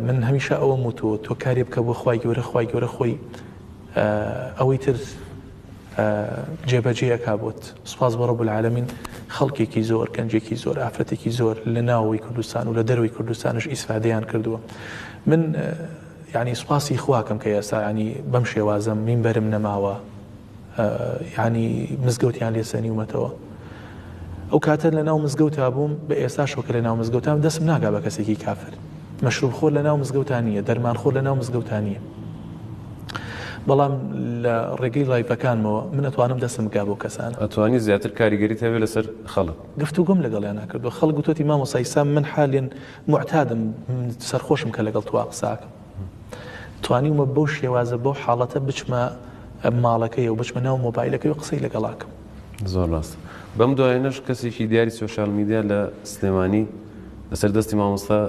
من هەمیشە ئەوەم وتووە تۆ کارێ بکە بۆ خوای گەورە خوای گەورە خۆی ئەوەی تر جێبەجێ ئەکا بۆت سوپاس بۆ رب العالمین خەڵکێکی زۆر گەنجێکی زۆر ئافرەتێکی زۆر لە ناوەوەی کوردستان و لە دەرەوەی کوردستانش ئیسفادەیان کردووە من یعنی سوپاسی خواکەم کە ئێستا ینی بەم شێوازەم مینبەرم نەماوە یانی مزگەوتیان لێ سەنیومەتەوە ئەو کاتە لە ناو مزگەوتا بووم بە ئێستاشەوە کە لە ناو مزگەوتام دەستم ناگا بە کەسێکی کافر مەشروب خۆر لە ناو مزگەوتا نییە دەرمان خۆر لە ناو مزگەوتا نییە بەڵام لە ڕێگەی live ەکانمەوە من ئەتوانم دەستم بگا بۆ کەسان ئەتوانی زیاتر کاریگەریت هەبێ لەسەر خەڵک گفتوگۆم لەگەڵیان کردو خەڵک گوتوتی مامۆستا ئیسا من حالێن معتادم سەرخۆشم کە لەگەڵ توا قساکەم توانیومە بەو شێوازە بەو حاڵەتە بچمە ماڵەکەی و بچمە ناو مۆبایلەکەی و قسەی لەگەڵاکەم. زۆر ڕاستە. بەم دوایانەش کەسێکی دیاری سۆشیال میدیا لە سلێمانی لەسەر دەستی مامۆستا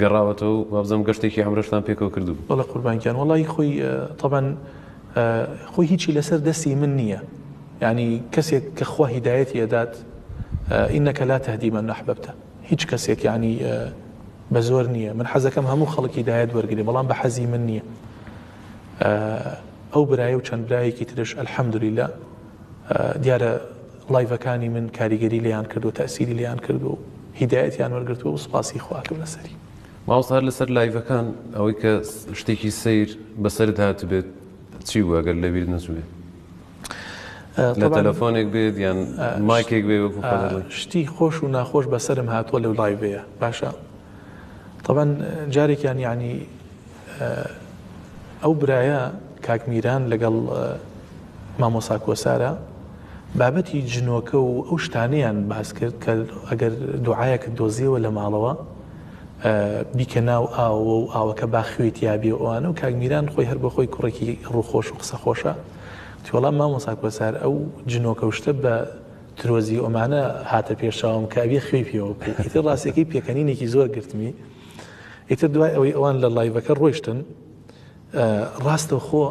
گەڕاوەتەوە و وابزانم گەشتێکی عەمرەشتان پێکەوە کردبوو. بەڵێ قوربان گیان وەڵایی خۆی تەبعەن خۆی هیچی لەسەر دەستی من نییە یعنی کەسێک کە خوا هیدایەتی ئەدات إنك لا تهدي من أحببت هیچ کەسێک یعنی بە زۆر نییە من حەزەکەم هەموو خەڵک هیدایەت وەرگێ بەڵام بە حەزی من نییە ئەو برایە و چەند برایەکی ترش الحمدلله دیارە live ەکانی من کاریگەری لێیان کردو تەسیری لێیان کردو و هیدایەتیان وەرگرتووە و سوپاسی خواکەم لەسەری. مامۆستا هەر لەسەر live ەکان ئەوەی کە شتێکی سەیر بەسەرت هاتبێت چی بوو ئەگەر لەبیرت نەچووبێت؟ لە تەلەفۆنێک بێت یان مایکێک بێ وەکو خۆت دەڵێی. شتی خۆش و ناخۆش بەسەرم هاتووە لەو live ەیە باشە تەبەن جارێکیان یعنی ئەو برایە کاک میران لەگەڵ مامۆسا کۆسارە بابەتی جنۆکە و ئەو شتانەیان باس کرد کە ئەگەر دوعاەکە دۆزیەوە لە ماڵەوە بیکە ناو ئاوە و ئاوەکە با خوێی تیابێ و ئەوانە و کاک میران خۆی هەر بۆ خۆی کوڕێکی ڕووخۆش و قسە خۆشە وتی وەڵا مامۆستا کۆسار ئەو جنۆکە و شتە بە ترۆزی ئۆمانە هاتە پێش چاوم کە ئەبێ خوێی پێوە بکەی ئیتر ڕاستیەکەی پێکەنینێکی زۆر گرتمی ئیتر دوای ئەوەی ئەوان لە live ەکە ڕۆیشتن ڕاستەوخۆ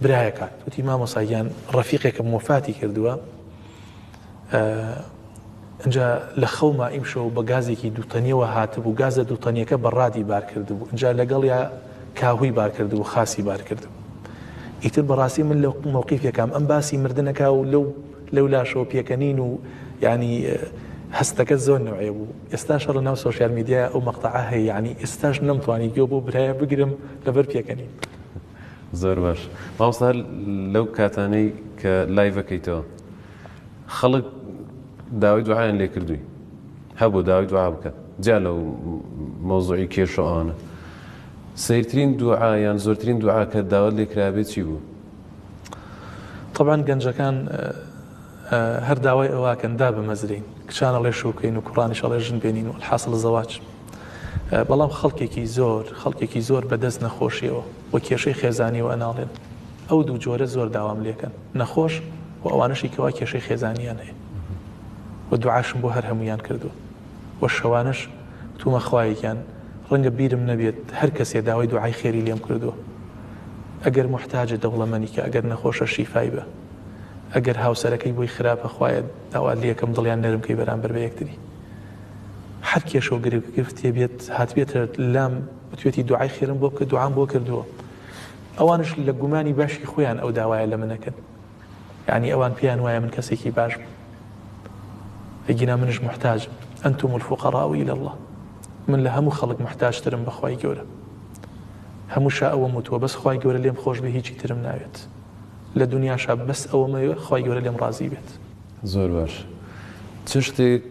برایەکات وتی مامۆستا گیان ڕەفیقێکم وەفاتی کردووە ئینجا لە خەوما ئیمشەو بە گازێکی دووتەنیەوە هاتبوو گازە دووتەنیەکە بە ڕادی بار کردبوو ئینجا لەگەڵیا کاهوی بار کردبوو خاسی بار کردبوو ئیتر بەڕاستی من لە مەوقیفێکام ئەم باسی مردنەکە و لەو لەو لاشەوە پێکەنین و ینی هەستەکە زۆر نوعێ بوو ئێستا شەڕ ناو سۆشیال میدیا ئەو مەقتەعە هەیە یعنی ئێستاش نەمتوانی گوێ بۆ برایە بگرم لەبەر پێکەنین. زۆر باش مامۆستا لەو کاتانەی کە live ەکەیتەوە خەڵک داوای دوعایان لێ کردووی هەبوو داوای دوعا بکەن جیا لەو مەوزوعی کێشە ئەوانە سەیرترین دوعا یان زۆرترین دوعا کە داوات لێ کرابێت چی بوو؟ طبعا گەنجەکان هەر داوای ئەوەکەن دابمەزرین کچان ئەڵێ شوو بکەین و کوڕانیش ئەڵێ ژن بێنین و الحاصل زەواج بەڵام خەڵکێکی زۆر خەڵکێکی زۆر بەدەست نەخۆشیەوە و کێشەی خێزانیەوە ئەناڵێن ئەو دوو جۆرە زۆر داوام لێکەن نەخۆش و ئەوانەشی کەوا کێشەی خێزانیان هەیە و دوعاشم بۆ هەر هەموویان کردووە و شەوانەش وتومە خوایە گیان ڕەنگە بیرم نەبێت هەر کەسێ داوای دوعای خێری لێم کردووە ئەگەر موحتاجە دەوڵەمەنی کە ئەگەر نەخۆشە شیفای بە ئەگەر هاوسەرەکەی بۆی خراپە خوایە داوات لێکەم دڵیان نەرم کەی بەرامبەر بە یەکتری هەر کێشە و گرفتێ بێت هاتبێتە لام وتوێتی دوعای خێرم بۆ بکە دوعام بۆ کردووە ئەوانش لە گومانی باشی خۆیان ئەو داوایە لە من ئەکەن یعنی ئەوان پێیان وایە من کەسێکی باش بوو ئەگینا منش محتاجم أنتم الفقراء إلى الله. من لە هەموو خەڵک موحتاجترم بە خوای گەورە. هەمووشا ئەوەم وتووە بەس خوای گەورە لێم خۆش بێ هیچی ترم ناوێت. لە دونیاشا بەس ئەوەمەوێ خوای گەورە لێم ڕازی بێت. زۆر باش چ شتێک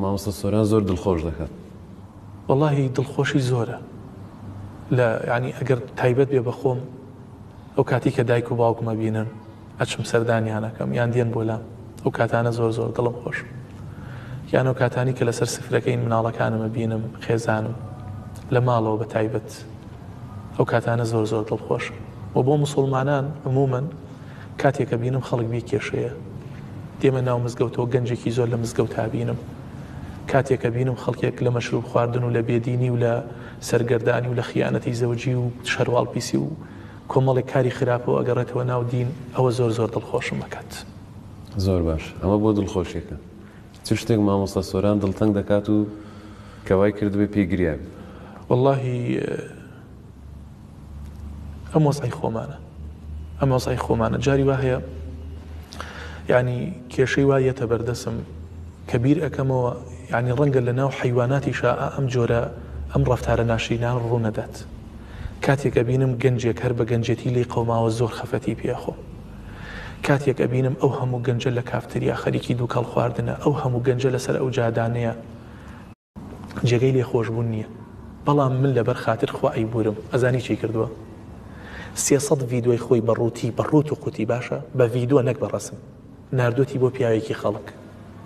مامۆستا سۆران زۆر دڵخۆش دەکات؟ وەڵاهی دڵخۆشی زۆرە لە یانی ئەگەر تایبەت بێ بە خۆم ئەو کاتی کە دایک و باوکم ئەبینم ئەچم سەردانیان ئەکەم یان دێن بۆ لام ئەو کاتانە زۆر زۆر دڵم خۆش یان ئەو کاتانی کە لەسەر سفرەکەین مناڵەکانم ئەبینم خێزانم لە ماڵەوە بە تایبەت ئەو کاتانە زۆر زۆر دڵخۆشم و بۆ مسلمانان عموما کاتێک ئەبینم خەڵک بێ کێشەیە دێمە ناو مزگەوتەوە گەنجێکی زۆر لە مزگەوتا بینم کاتێک ئەبینم خەڵکێک لە مەشروب خواردن و لە بێدینی و لە سەرگەردانی و لە خیانەتی زەوجی و شەرواڵ پیسی و کۆمەڵێک کاری خراپەوە ئەگەڕێتەوە ناو دین ئەوە زۆر زۆر دڵخۆشم ئەکات. زۆر باش ئەمە بۆ دڵخۆشیەکە. چ شتێک مامۆستا سۆران دڵتەنگ دەکات و کە وای کردبێ پێی گریابی؟ وەڵاهی ئەم وەزعی خۆمانە ئەم وەزعی خۆمانە جاری وا هەیە یعنی کێشەی وا یەتە بەردەسم کە بیر ئەکەمەوە یعنی ڕەنگە لە ناو حەیواناتیشا ئەم جۆرە ئەم ڕەفتارە ناشرینان ڕوو نەدات کاتێک ئەبینم گەنجێک هەر بە گەنجێتی لێی قەوماوە زۆر خەفەتی پێ ئەخۆم. کاتێک ئەبینم ئەو هەموو گەنجە لە کافتریا خەریکی دووکەڵ خواردنە، ئەو هەموو گەنجە لەسەر ئەو جادانەیە، جێگەی لێخۆشبوون نییە. بەڵام من لەبەر خاتر خوا ئەیبوورم. ئەزانی چی کردووە؟ 300 ڤیدۆی خۆی بە ڕووتی، بە ڕووت و قوتی باشە، بە ڤیدۆ نەک بە ڕەسم، ناردووەتی بۆ پیاوێکی خەڵک،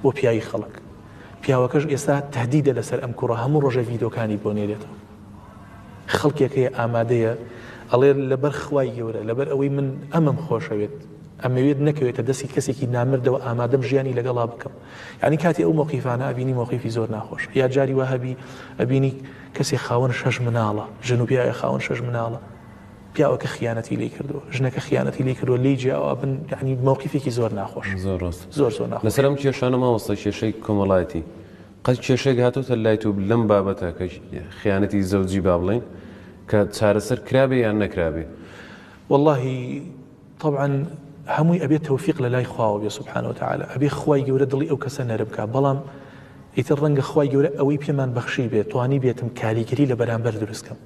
بۆ پیاوی خەڵک. پیاوەکەش ئێستا تەهدیدە لەسەر ئەم کوڕە، هەموو ڕۆژێ ڤیدۆکانی بۆ نێرێتەوە. خەڵکێک هەیە ئامادەیە ئەڵێ لەبەر خوای گەورە لەبەر ئەوەی من ئەمەم خۆشەوێت ئەمەوێت نەکەوێتە دەستی کەسێکی نامردەوە ئامادەم ژیانی لەگەڵا بکەم یعنی کاتی ئەو مۆقیفانە ئەبینی مۆقیفی زۆر ناخۆش یا جاری وا هەبی ئەبینی کەسێ خاوەن شەش مناڵە ژن و پیاوێ خاوەن شەش مناڵە پیاوەکە خیانەتی لی کردووە ژنەکە خیانەتی لی کردووە لی جیاوە بن یعنی مۆقیفێکی زۆر ناخۆش زۆر ڕاست زۆر زۆر ناخۆش لەسەر ئەم کێشانە مامۆستا کێشەی کۆمەڵایەتی قەت کێشەیەک هاتۆتە لای تۆ لەم بابەتە کە خیانەتی زەوجی با بڵێین کە چارەسەر کرابێ یان نەکرابێ؟ وەڵاهی تەبعەن هەمووی ئەبێ تەوفیق لە لای خواوە بێ سبحانە وتعالی ئەبێ خوای گەورە دڵی ئەو کەسە نەرم کا بەڵام ئیتر ڕەنگە خوای گەورە ئەوەی پێمان بەخشی بێ توانی بێتم کاریگەری لە بەرامبەر دروست کەم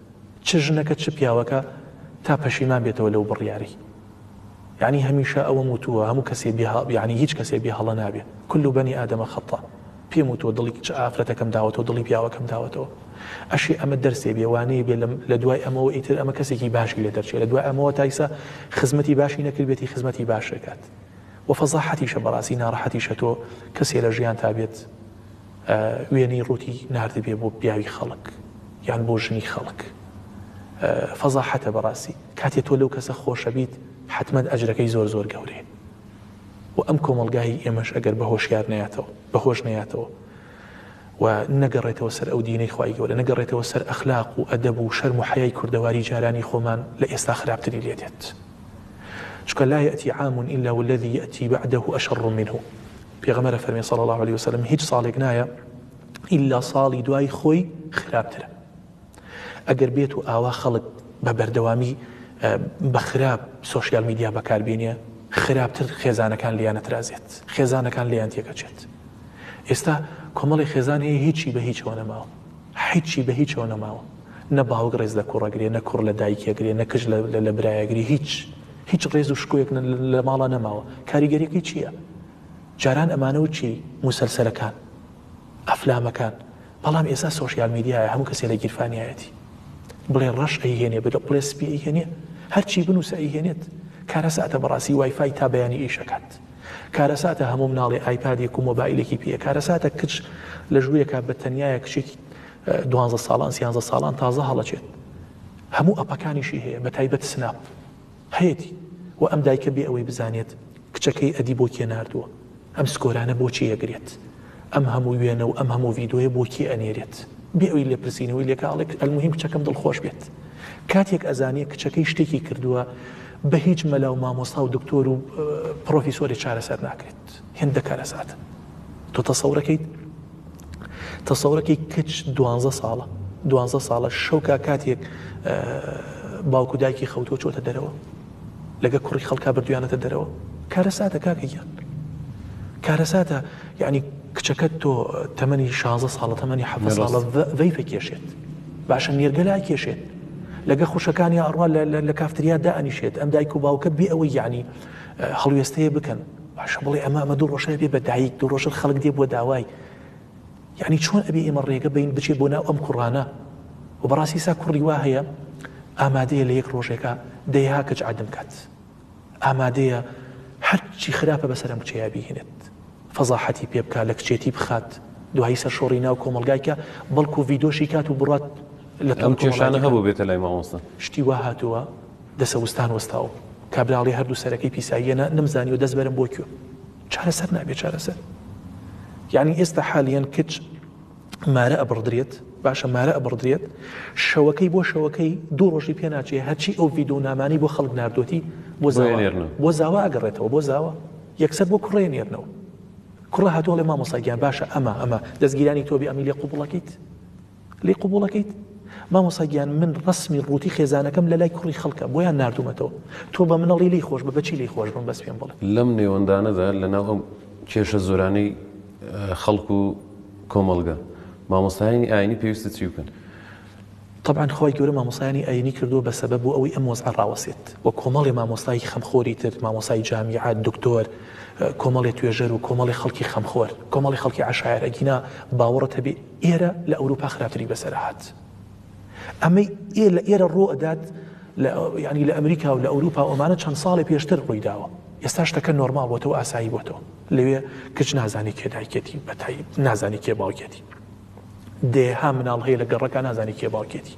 چ ژنەکە چ پیاوەکە تا پەشیمان بێتەوە لەو بڕیارەی یعنی هەمیشە ئەوەم وتووە هەموو کەسێ بێ یعنی هیچ کەسێ بێ هەڵە نابێ کل بەنی ئادەمە خەتا پێم وتووە دڵی کچ ئافرەتەکەم داوەتەوە دڵی پیاوەکەم داوەتەوە ئەشێ ئەمە دەرسێ بێ وانەیە بێ لە دوای ئەمەوە ئیتر ئەمە کەسێکی باشی لێ دەرچێ لە دوای ئەمەوە تایسا خزمەتی باشی نەکردبێتی خزمەتی باش دەکات و فەزاحەتیشە بەڕاستی ناڕەحەتیشە تۆ کەسێ لە ژیان تا بێت وێنەی ڕووتی ناردبێ بۆ پیاوی خەڵک یان بۆ ژنی خەڵک فەزاحەتە بەڕاستی کاتێ تۆ لەو کەسە خۆشەبیت حتمما ئەجرەکەی زۆر زۆر گەورەیە و ئەم کۆمەڵگای ئێمەش ئەگەر بە هۆشیار نەیاتەوە بە هۆش نەیاتەوە و نەگەڕێتەوە سەر ئەو دینەی خوای گەورە نەگەڕێتەوە سەر ئەخلاق و ئەدەب و شەرم و حەیای کوردەواری جارانی خۆمان لە ئێستا خراپتری لێ دێت چونکە لا یأتی عام إلا والذي یأتی بعده أشر منه پێغەمبەر فەرمی صلی الله علیه وسلم هیچ ساڵێک نایە ئیلا ساڵی دوای خۆی خراپترە ئەگەر بێت و ئاوا خەڵک بە بەردەوامی بە خراپ سۆشیال میدیا بەکاربێنێ خراپتر خێزانەکان لیان ئەترازێت خێزانەکان لیان تێکەچێت ئێستا کۆمەڵی خێزان هەیە هیچی بە هیچەوە نەماوە هیچی بە هیچەوە نەماوە نە باوک ڕێز لە کوڕەگرێ نە کوڕ لە دایکێگرێ نە کچ لە برایەگری هیچ هیچ ڕێز و شکۆیەک لە ماڵە نەماوە کاریگەریەکەی چییە؟ جاران ئەمانە و چی موسەلسەلەکان ئەفلامەکان بەڵام ئێستا سۆشیال میدیایە هەموو کەسێ لە گیرفانیایەتی بڵێ ڕەش ئەیهێنێ بڵێ سپی ئەیهێنێ هەرچی بنووسە ئەیهێنێت کارەساتە بەڕاستی وایفای تا بەیانی ئیشەکات کارەساتە هەموو مناڵێ ئایپادێک و مۆبایلێکی پێیە کارەساتە کچ لە ژوورێکا بە تەنیایە کچێکی دوانزە ساڵان سیانزە ساڵان تازە هەڵەچێت هەموو ئەپەکانیشی هەیە بە تایبەت سناپ هەیەتی و ئەم دایکە بێ ئەوەی بزانێت کچەکەی ئەدی بۆ کێ ناردووە ئەم سکۆرانە بۆ کێ ئەگرێت ئەم هەموو وێنە و ئەم هەموو ڤیدۆیە بۆ کێ ئەنێرێت بێ ئەوی لێپرسینەوەی لێکا ئەڵێ ئەلموهیم کچەکەم دڵخۆش بێت کاتێک ئەزانێ کچەکەی شتێکی کردووە بە هیچ مەلا و مامۆستا و دکتۆر و پرۆفیسۆری چارەسەر ناکرێت هێندە کارەساتە تۆ تەسەورەکەیت تەسەورەکەی کچ دوانزە ساڵە دوانزە ساڵە شەوکا کاتێک باوک و دایکی خەوتووە چۆتە دەرەوە لەگە کوڕی خەڵکا بردویانەتە دەرەوە کارەساتە کاکە گیان کارەساتە یعنی کچەکەت تۆ تەمەنی شانزە ساڵە تەمەنی حەڤدە ساڵە ڤەیپ ئەکێشێت باشە نێرگەلە ئەکێشێت لەگە خوشەکانی ئەڕوا لە کافتریا دائەنیشێت ئەم دایک و باوکە بێ ئەوەی یعنی هەڵوێستەیە بکەن باشە بڵێ ئەمە ئەمە دوو ڕۆژە بێ بە دایک دوو ڕۆژە خەڵک دێ بۆ داوای یعنی چۆن ئەبێ ئێمە ڕێگە بین بچێت بۆ ناو ئەم کوڕانە و بەڕاستی سا کوڕی وا هەیە ئامادەیە لە یەک ڕۆژێکە دەیها کچ عەدم کات ئامادەیە هەرچی خراپە بەسەر ئەم کچەیا بیهێنێت فەزاحەتی پێ بکات لە کچێتی بخات دوایی سەرشۆڕی ناو کۆمەڵگای کە بەڵکو ڤیدۆشی کات و بڕات لە ئەم کێشانە هەبوو بێتە لای مامۆستا. شتی وا هاتووە دەسەوستان وەستاوم کابرا ئەڵێ هەردوو سەرەکەی پیساییە نا نەمزانیوە دەست بەرم بۆ کوێ چارەسەر نابێ چارەسەر یعنی ئێستا حالیەن کچ مارە ئەبڕدرێت باشە مارە ئەبڕدرێت شەوەکەی بۆ شەوەکەی دوو ڕۆژی پێ ناچێ هەرچی ئەو ڤیدۆ نامانی بۆ خەڵک ناردۆتی بۆ زاوا بۆ زاوا ئەگەڕێتەوە بۆ زاوا یەکسەر بۆ کوڕێ نێرنەوە کوڕە هاتووە ئەڵێ مامۆستا گیان باشە ئەمە ئەمە دەستگیرانی تۆ بێ ئەمی لێ قوبوڵەکەیت لێ قوبوڵەکەیت مامۆستا گیان من ڕسمی ڕووتی خێزانەکەم لە لای کوڕی خەڵکە بۆیان ناردومەتەوە تۆ بە منەڵی لی خۆش بە بەچی لی خۆش بم بەس پێم بڵێ لەم نێوەندانەدا لەناو ئەم کێشە زۆرانەی خەڵک و کۆمەڵگە، مامۆستایانی ئاینی پێویستە چی بکەن؟ تەبعەن خوای گەورە مامۆستایانی ئاینی کردووە بە سەبەب بۆ ئەوەی ئەم وەزعە ڕاوەسێت و کۆمەڵێ مامۆستای خەمخۆری تر، مامۆستای جامیعە، دکتۆر، کۆمەڵێ توێژەر و کۆمەڵێ خەڵکی خەمخۆر، کۆمەڵێ خەڵکی عەشایەر ئەگینا باوەڕت هەبێ ئێرە لە ئەوروپا خراپتری بەسەر هات. ئەمەی ئێ لە ئێرە ڕوو ئەدات لە یانی لە ئەمریکا و لە ئەوروپا و ئەمانە چەند ساڵێ پێشتر ڕووی داوە ئێستا شتەکە نۆرماڵ بۆتەوە ئاسایی بۆتەوە لەوێ کچ نازانی کێ دایکێتی بەتای نازانی کێ باوکێتی دەیەها مناڵ هەیە لە گەڕەکە نازانی کێ باوکێتی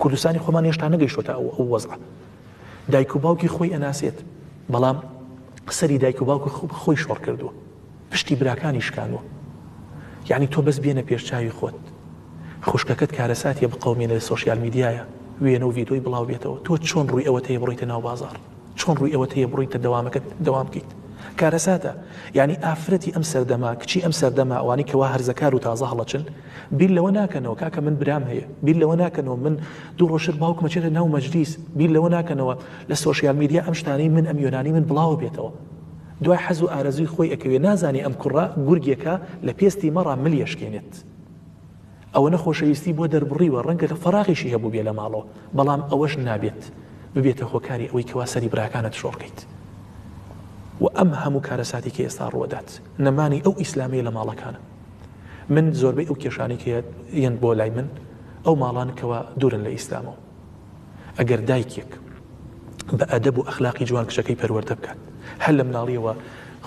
کوردستانی خۆمان هێشتا نەگەیشتۆتە ئەو ئەو وەزعە دایک و باوکی خۆی ئەناسێت بەڵام سەری دایک و باوکی خۆی شۆڕ کردووە پشتی براکانی شکانوە یعنی تۆ بەس بێنە پێش چاوی خۆت خوشکەکەت کارەساتیە بقەومێنێ لە سۆشیال میدیایە وێنە و ڤیدۆی بڵاو بێتەوە تۆ چۆن ڕووی ئەوەت هەیە بڕۆیتە ناو بازاڕ چۆن ڕووی ئەوەت هەیە بڕۆیتە دەوامەکەت دەوام بکەیت کارەساتە یعنی ئافرەتی ئەم سەردەمە کچی ئەم سەردەمە ئەوانی کەوا هەرزەکار و تازە هەڵەچن بیر لەوە ناکەنەوە کاکە من برام هەیە بیر لەوە ناکەنەوە من دوو ڕۆژتر باوکمە چێتە ناو مەجلیس بیر لەوە ناکەنەوە لە سۆشیال میدیا ئەم شتانەی من ئەم یۆنانی من بڵاوە بێتەوە دوای حەز و ئارەزووی خۆی ئەکەوێ نازانێ ئەم کوڕە گورگێکە لە پێستی مەڕا ملی ئەشکێنێت ئەوەنە خۆشەویستی بۆ دەربڕیوە ڕەنگە لە فەراغیشی هەبووبێ لە ماڵەوە بەڵام ئەوەش نابێت ببێتە هۆکاری ئەوەی کەوا سەری براکانت شۆڕکەیت و ئەم هەموو کارەساتی کە ئێستا ڕووەدات نەمانی ئەو ئیسلامیە لە ماڵەکانە من زۆربەی ئەو کێشانەی کە یەن بۆ لای من ئەو ماڵان کەوا دوورن لە ئیسلامەوە ئەگەر دایکێک بە ئەدەب و ئەخلاقی جوان کچەکەی پەروەردە بکات هەر لە مناڵیەوە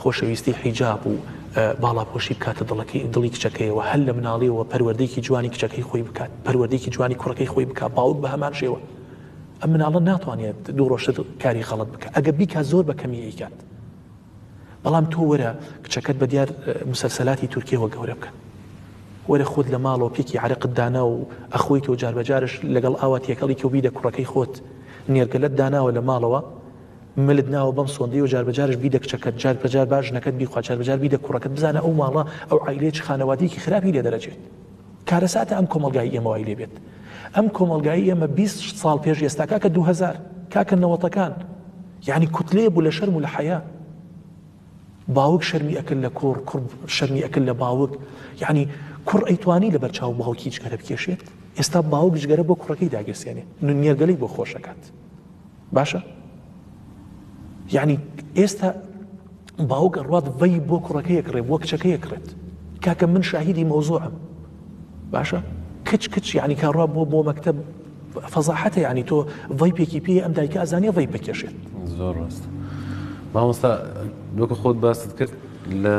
خۆشەویستی حیجاب و باڵاپۆشی بکاتە دڵەکەی دڵی کچەکەیەوە هەر لە مناڵیەوە پەروەردەیەکی جوانی کچەکەی خۆی بکات پەروەردەیەکی جوانی کوڕەکەی خۆی بکات باوک بە هەمان شێوە ئەم مناڵە ناتوانێت دوو ڕۆژتر کاری غەڵەت بکات ئەگە بیکات زۆر بە کەمی ئەیکات بەڵام تۆ وەرە کچەکەت بە دیار مسەلسەلاتی تورکیەوە گەورە بکە وەرە خۆت لە ماڵەوە پێکی عەرەقت دانا و ئەخۆیت و جاربەجارش لەگەڵ ئاوا تێکەڵی کە و بیدە کوڕەکەی خۆت نێرگەلەت داناوە لە ماڵەوە ملت ناوە بەم سۆندەی و جاربەجارش بیدە کچەکەت جار بەجار با ژنەکەت بیخوا جاربەجار بیدە کوڕەکەت بزانە ئەو ماڵە ئەو عایلەیە چ خانەوادەیەکی خراپی لێ دەرەچێت کارەساتە ئەم کۆمەڵگای ئێمە وای لێ بێت ئەم کۆمەڵگای ئێمە 20 ساڵ پێش ئێستا کاکە 2000 کاکە نەوەتەکان یعنی کوتلەیە بوو لە شەرم و لە حەیا باوک شەرمی ئەکرد لە کوڕ کوڕ شەرمی ئەکرد لە باوک یعنی کوڕ ئەیتوانی لەبەر چاو باوکی جگەرە بکێشێت ئێستا باوک جگەرە بۆ کوڕەکەی داگیرسێنێ نێرگەلەی بۆ خۆشەکات باشە یعنی ئێستا باوک ئەڕوات ڤەی بۆ کوڕەکەی ئەکڕێ بۆ کچەکەی ئەکڕێت کاکە من شاهیدی مەوزوعم باشە کچ کچ یعنی کاڕوا بۆ بۆ مەکتب فەزاحەتە یعنی تۆ ڤەیپێکی پێ ئەم دایکە ئەزانێ ڤەیپ بکێشێت زۆر ڕاست مامۆستا وەکو خۆت باست کرد لە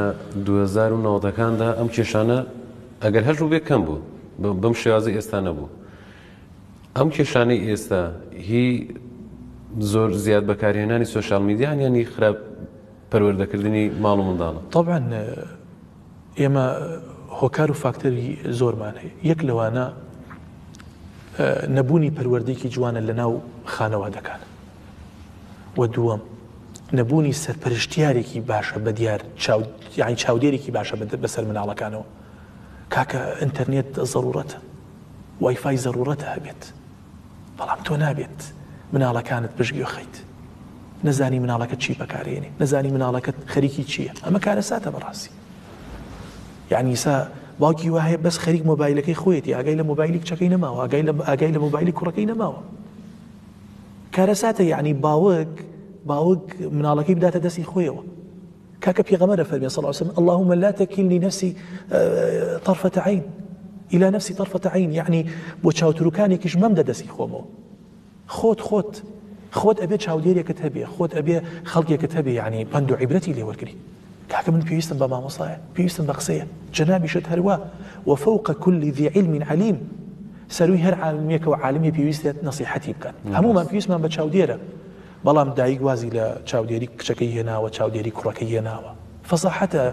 2009ەکاندا ئەم کێشانە ئەگەر هەش بێ کەم بوو بەم شێوازی ئێستا نەبوو ئەم کێشانەی ئێستا هی زۆر زیاد بەکارهێنانی سۆشیال میدیان یان هی خراپ پەروەردەکردنی ماڵ و منداڵە؟ تەبعەن ئێمە هۆکار و فاکتەری زۆرمان هەیە یەک لەوانە نەبوونی پەروەردەیەکی جوانە لە ناو خانەوادەکان و دووەم نەبوونی سەرپەرشتیارێکی باشە بە دیار چاو یعنی چاودێرێکی باشە بەسەر مناڵەکانەوە کاکە ئینتەرنێت زەڕوڕەتە وایفای زەڕوڕەتە هەبێت بەڵام تۆ نابێت مناڵەکانت پشتگوێ خەیت نەزانی مناڵەکەت چی بەکارێنێ نەزانی مناڵەکەت خەریکی چییە ئەمە کارەساتە بەڕاستی. یعنی ئیسا باوکی وا هەیە بەس خەریک مۆبایلەکەی خۆیەتی ئاگای لە مۆبایلی کچەکەی نەماوە ئاگای لە ئاگای لە مۆبایلی کوڕەکەی نەماوە کارەساتە یعنی باوک باوک مناڵەکەی بداتە دەستی خۆیەوە کاکە پێغەمبەر فەرمی صلی الله علیه وسلم اللهم لا تكلني نفسي آه، طرفة عين إلى نفسي طرفة عين يعني بۆ چاوتروکانێکیش مەمدە دەستی خۆمەوە خۆت خۆت خۆت ئەبێ چاودێرێکت هەبێ خۆت ئەبێ خەڵکێکت هەبێ یعنی پەند و عیبرەتی لێ وەرگری کاکە من پێویستم بە مامۆسایە پێویستم بە قسەیە جەنابیشت هەروا وفوق كل ذي علم عليم سەروی هەر عالمیەکەوە عالمی پێویستێت نصیحەتی بکات هەمومان پێویستمان بە چاودێرە بەڵام دایک وازی لە چاودێری کچەکەی هێناوە چاودێری کوڕەکەی هێناوە فەزاحەتە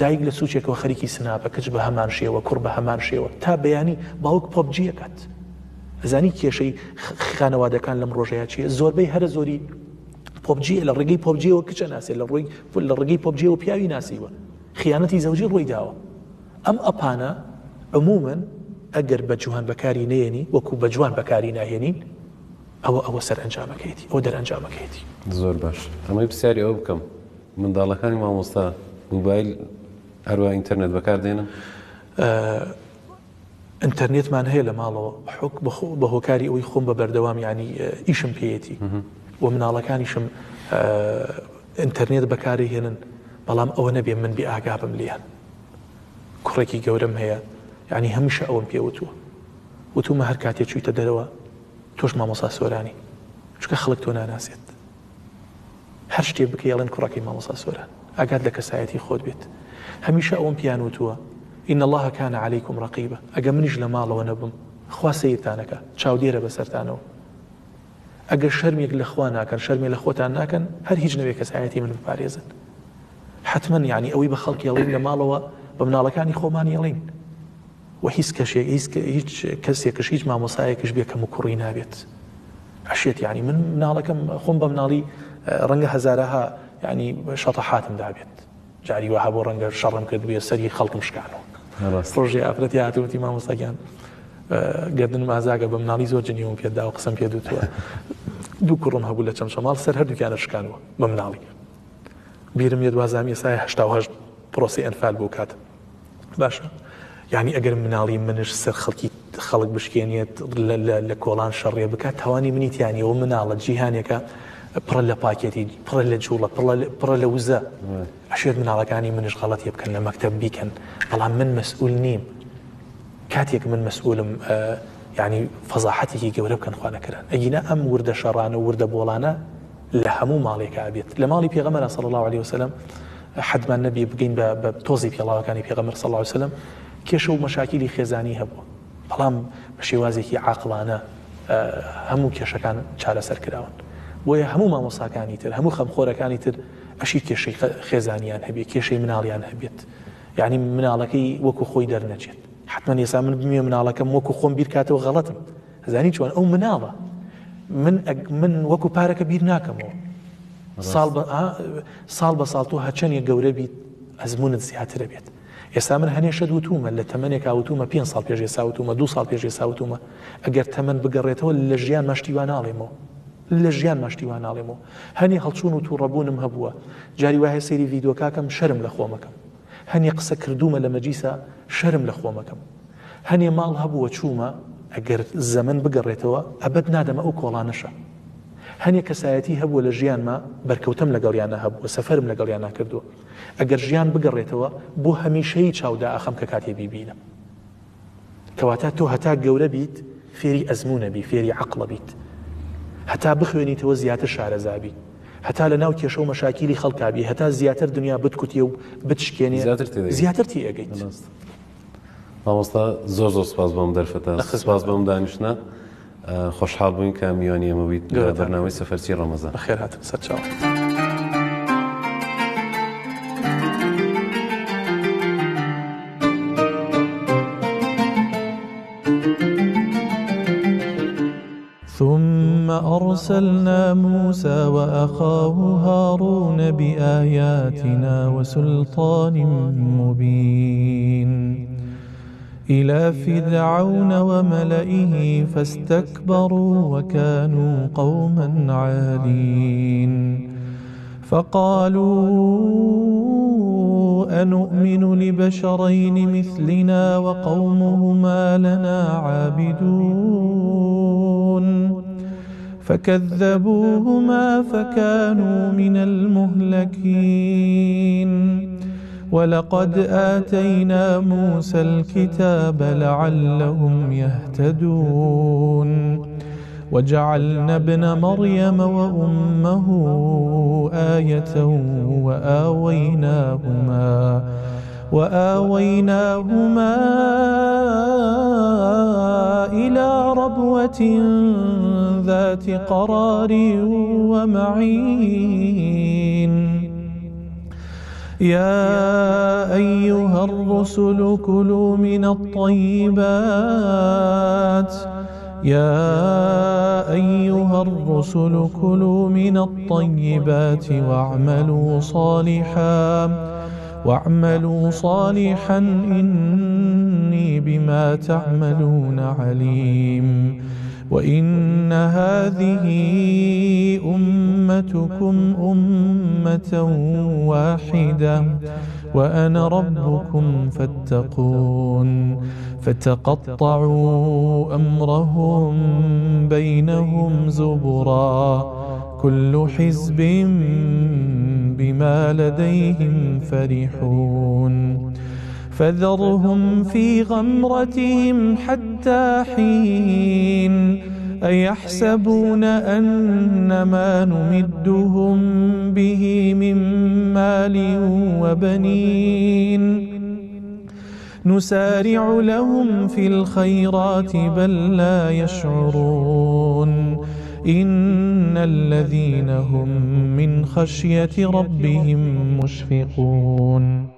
دایک لە سوچێکەوە خەریکی سناپە کچ بە هەمان شێوە کوڕ بە هەمان شێوە تا بەیانی باوک پۆبجی ئەکات ئەزانی کێشەی خانەوادەکان لەم ڕۆژەیە چیە زۆربەی هەرە زۆری پۆبجیە لە ڕێگەی پۆبجیەوە کچە ناسێ لە ڕۆی لە ڕێگەی پۆبجیەوە پیاوی ناسیوە خیانەتی زەوجی ڕووی داوە ئەم ئەپانە عموما ئەگەر بە جوان بەکاری نێنی وەکو بە جوان بەکاری ناهێنین ئەوە ئەوە سەرئەنجامەکەیەتی ئەوە دەرئەنجامەکەیەتی. زۆر باش ئەمەی پرسیاری ئەوە بکەم منداڵەکانی مامۆستا موبایل هەروە ئینتەرنێت بەکار دێنن؟ ئینتەرنێتمان هەیە لە ماڵەوە حک بە هۆکاری ئەوەی خۆم بە بەردەوام ینی ئیشم پێیەتی و مناڵەکانیشم ئینتەرنێت بەکاری هێنن بەڵام ئەوە نەبێ من بێ ئاگا بم لیان کوڕێکی گەورەم هەیە یعنی هەمیشە ئەوەم پێوتووە وتومە هەر کاتێ چوویتە دەرەوە تۆش مامۆستا سۆرانی چونکە خەڵک تۆ ناناسێت هەر شتێ بکەی ئەڵێن کوڕەکەی مامۆستا سۆران ئاگات لە کەسایەتی خۆت بێت هەمیشە ئەوەم پیان وتووە إن الله كان عليكم رقيبا ئەگە منیش لە ماڵەوە نەبم خوا سەیرتانەکە چاودێرە بەسەرتانەوە ئەگەر شەرمێک لە خوا ناکەن شەرمێ لە خۆتان ناکەن هەر هیچ نەوێ کەسایەتی من بپارێزن حتمما یعنی ئەوەی بە خەڵکی ئەڵین لە ماڵەوە بە مناڵەکانی خۆمانی ئەڵین وە هیچ کەشێک هیچ هیچ کەسێکش هیچ مامۆسایەکش بێ کەم و کوڕی نابێت ئەشێت یعنی من مناڵەکەم خۆم بە مناڵی ڕەنگە هەزارەها یعنی شەتەحاتم دابێت جاری وە هەبوو ڕەنگە شەڕم کرد بێ سەری خەڵکم شکانەوە ڕۆژێ ئافرەتی هاتووتی مامۆستاگیان گردنم ئازاگە بە مناڵی زۆر جنیوم پێدا و قسەم پێ دوتووە دوو کوڕم هەبوو لە چەمچەماڵ سەر هەردووکیانە شکانوە بە مناڵی بیرم یەت وازامی ئێستا 88 پرۆسی ئەنفال بوو کات باشە یعنی ئەگەر مناڵی منش سەر خەڵکی خەڵک بشکێنێت لە کۆڵان شەڕێ بکات تاوانی منی تیانیەوە مناڵە جیهانێکە پڕە لە پاکێتی پڕە لە جوڵە پڕە لە وزە ئەشێت مناڵەکانی منش غەڵەتێ بکەن لە مەکتەب بیکەن بەڵام من مەسئول نیم کاتێک من مەسئولم یعنی فەزاحەتێکی گەورە بکەن خوا نەکەران ئەگینا ئەم وردە شەڕانە و وردە بۆڵانە لە هەموو ماڵێکا بێت لە ماڵی پێغەمبەر صلی الله علیه وسلم حەدمان نەبێ بگەین بە بە تۆزی پێڵاوەکانی پێغەمبەر صلی الله علیه وسلم کێشە و مەشاکیلی خێزانی هەبووە بەڵام بە شێوازێکی عاقڵانە هەموو کێشەکان چارەسەر کراون بۆیە هەموو مامۆساکانی تر هەموو خەمخۆرەکانی تر ئەشی کێشەی خێزانیان هەبێت کێشەی مناڵیان هەبێت یعنی مناڵەکەی وەکو خۆی دەرنەچێت حتمما ئێستا من بمێ مناڵەکەم وەکو خۆم بیرکاتەوە غەڵەتم ئەزانی چۆن ئەو مناڵە من من وەکو پارەکە بیر ناکەمەوە ساڵ بە ساڵ بە ساڵ تۆ هەرچەندێک گەورە بیت ئەزمونت زیاترە بێت ئێستا من هەنێشە وتومە لە تەمەنێکا وتومە پێ ساڵ پێش ئێستا وتومە دو ساڵ پێش ئێستا وتومە ئەگەر تەمەن بگەڕێتەوە لە ژیان مەشتی وا ناڵێمەوە لە ژیان مەشتی وا ناڵێمەوە هەنی هەڵچوون و تووڕەبوونم هەبووە جاری وایە سەیری ڤیدۆکاکەم شەرم لە خۆمەکەم هەنێ قسە کردوومە لە مەجیسا شەرم لە خۆمەکەم هەنێ ماڵ هەبووە چوومە ئەگەر زەمەن بگەڕێتەوە ئەبەد نادەمە ئەو کۆڵانەشە. هەنێ کەسایەتی هەبووە لە ژیانما بەرکەوتەم لەگەڵیانا هەبووە سەفەرم لەگەڵیانا کردووە ئەگەر ژیان بگەڕێتەوە بۆ هەمیشەیی چاو دائەخەم کە کاتێ بیبینم. کەواتە تۆ هەتا گەورە بیت فێری ئەزموونە بی فێری عەقڵە بیت هەتا بخوێنیتەوە زیاتر شارەزا بی هەتا لە ناو کێشە و مەشاکیلی خەڵکا بی هەتا زیاتر دنیا بتکوتێ و بتشکێنێ زیاتر تێئەگەیت. مامۆستا زۆر زۆر سپاس بۆم دەرفەتە سپاس بۆم دانیشتنە خۆشحاڵ بووین کە میوانی ئێمە بوویت لە بەرنامەی سەفەرچی ڕەمەزان. بەخێر هاتن سەرچاوە. ثم أرسلنا موسى وأخاه هارون بآياتنا وسلطان مبين إلى فرعون وملئه فاستكبروا وكانوا قوما عالين. فقالوا أنؤمن لبشرين مثلنا وقومهما لنا عابدون فكذبوهما فكانوا من المهلكين ولقد آتينا موسى الكتاب لعلهم يهتدون وجعلنا ابن مريم وأمه آية وآويناهما إلى ربوة ذات قرار ومعين. يا أيها الرسل كلوا من الطيبات يا أيها الرسل كلوا من الطيبات واعملوا صالحا إني بما تعملون عليم. وإن هذه أمتكم أمة واحدة وأنا ربكم فاتقون. فتقطعوا أمرهم بينهم زبرا كل حزب بما لديهم فرحون. فذرهم في غمرتهم حتى حين أيحسبون أن ما نمدهم به من مال وبنين نسارع لهم في الخيرات بل لا يشعرون. إن الذين هم من خشية ربهم مشفقون.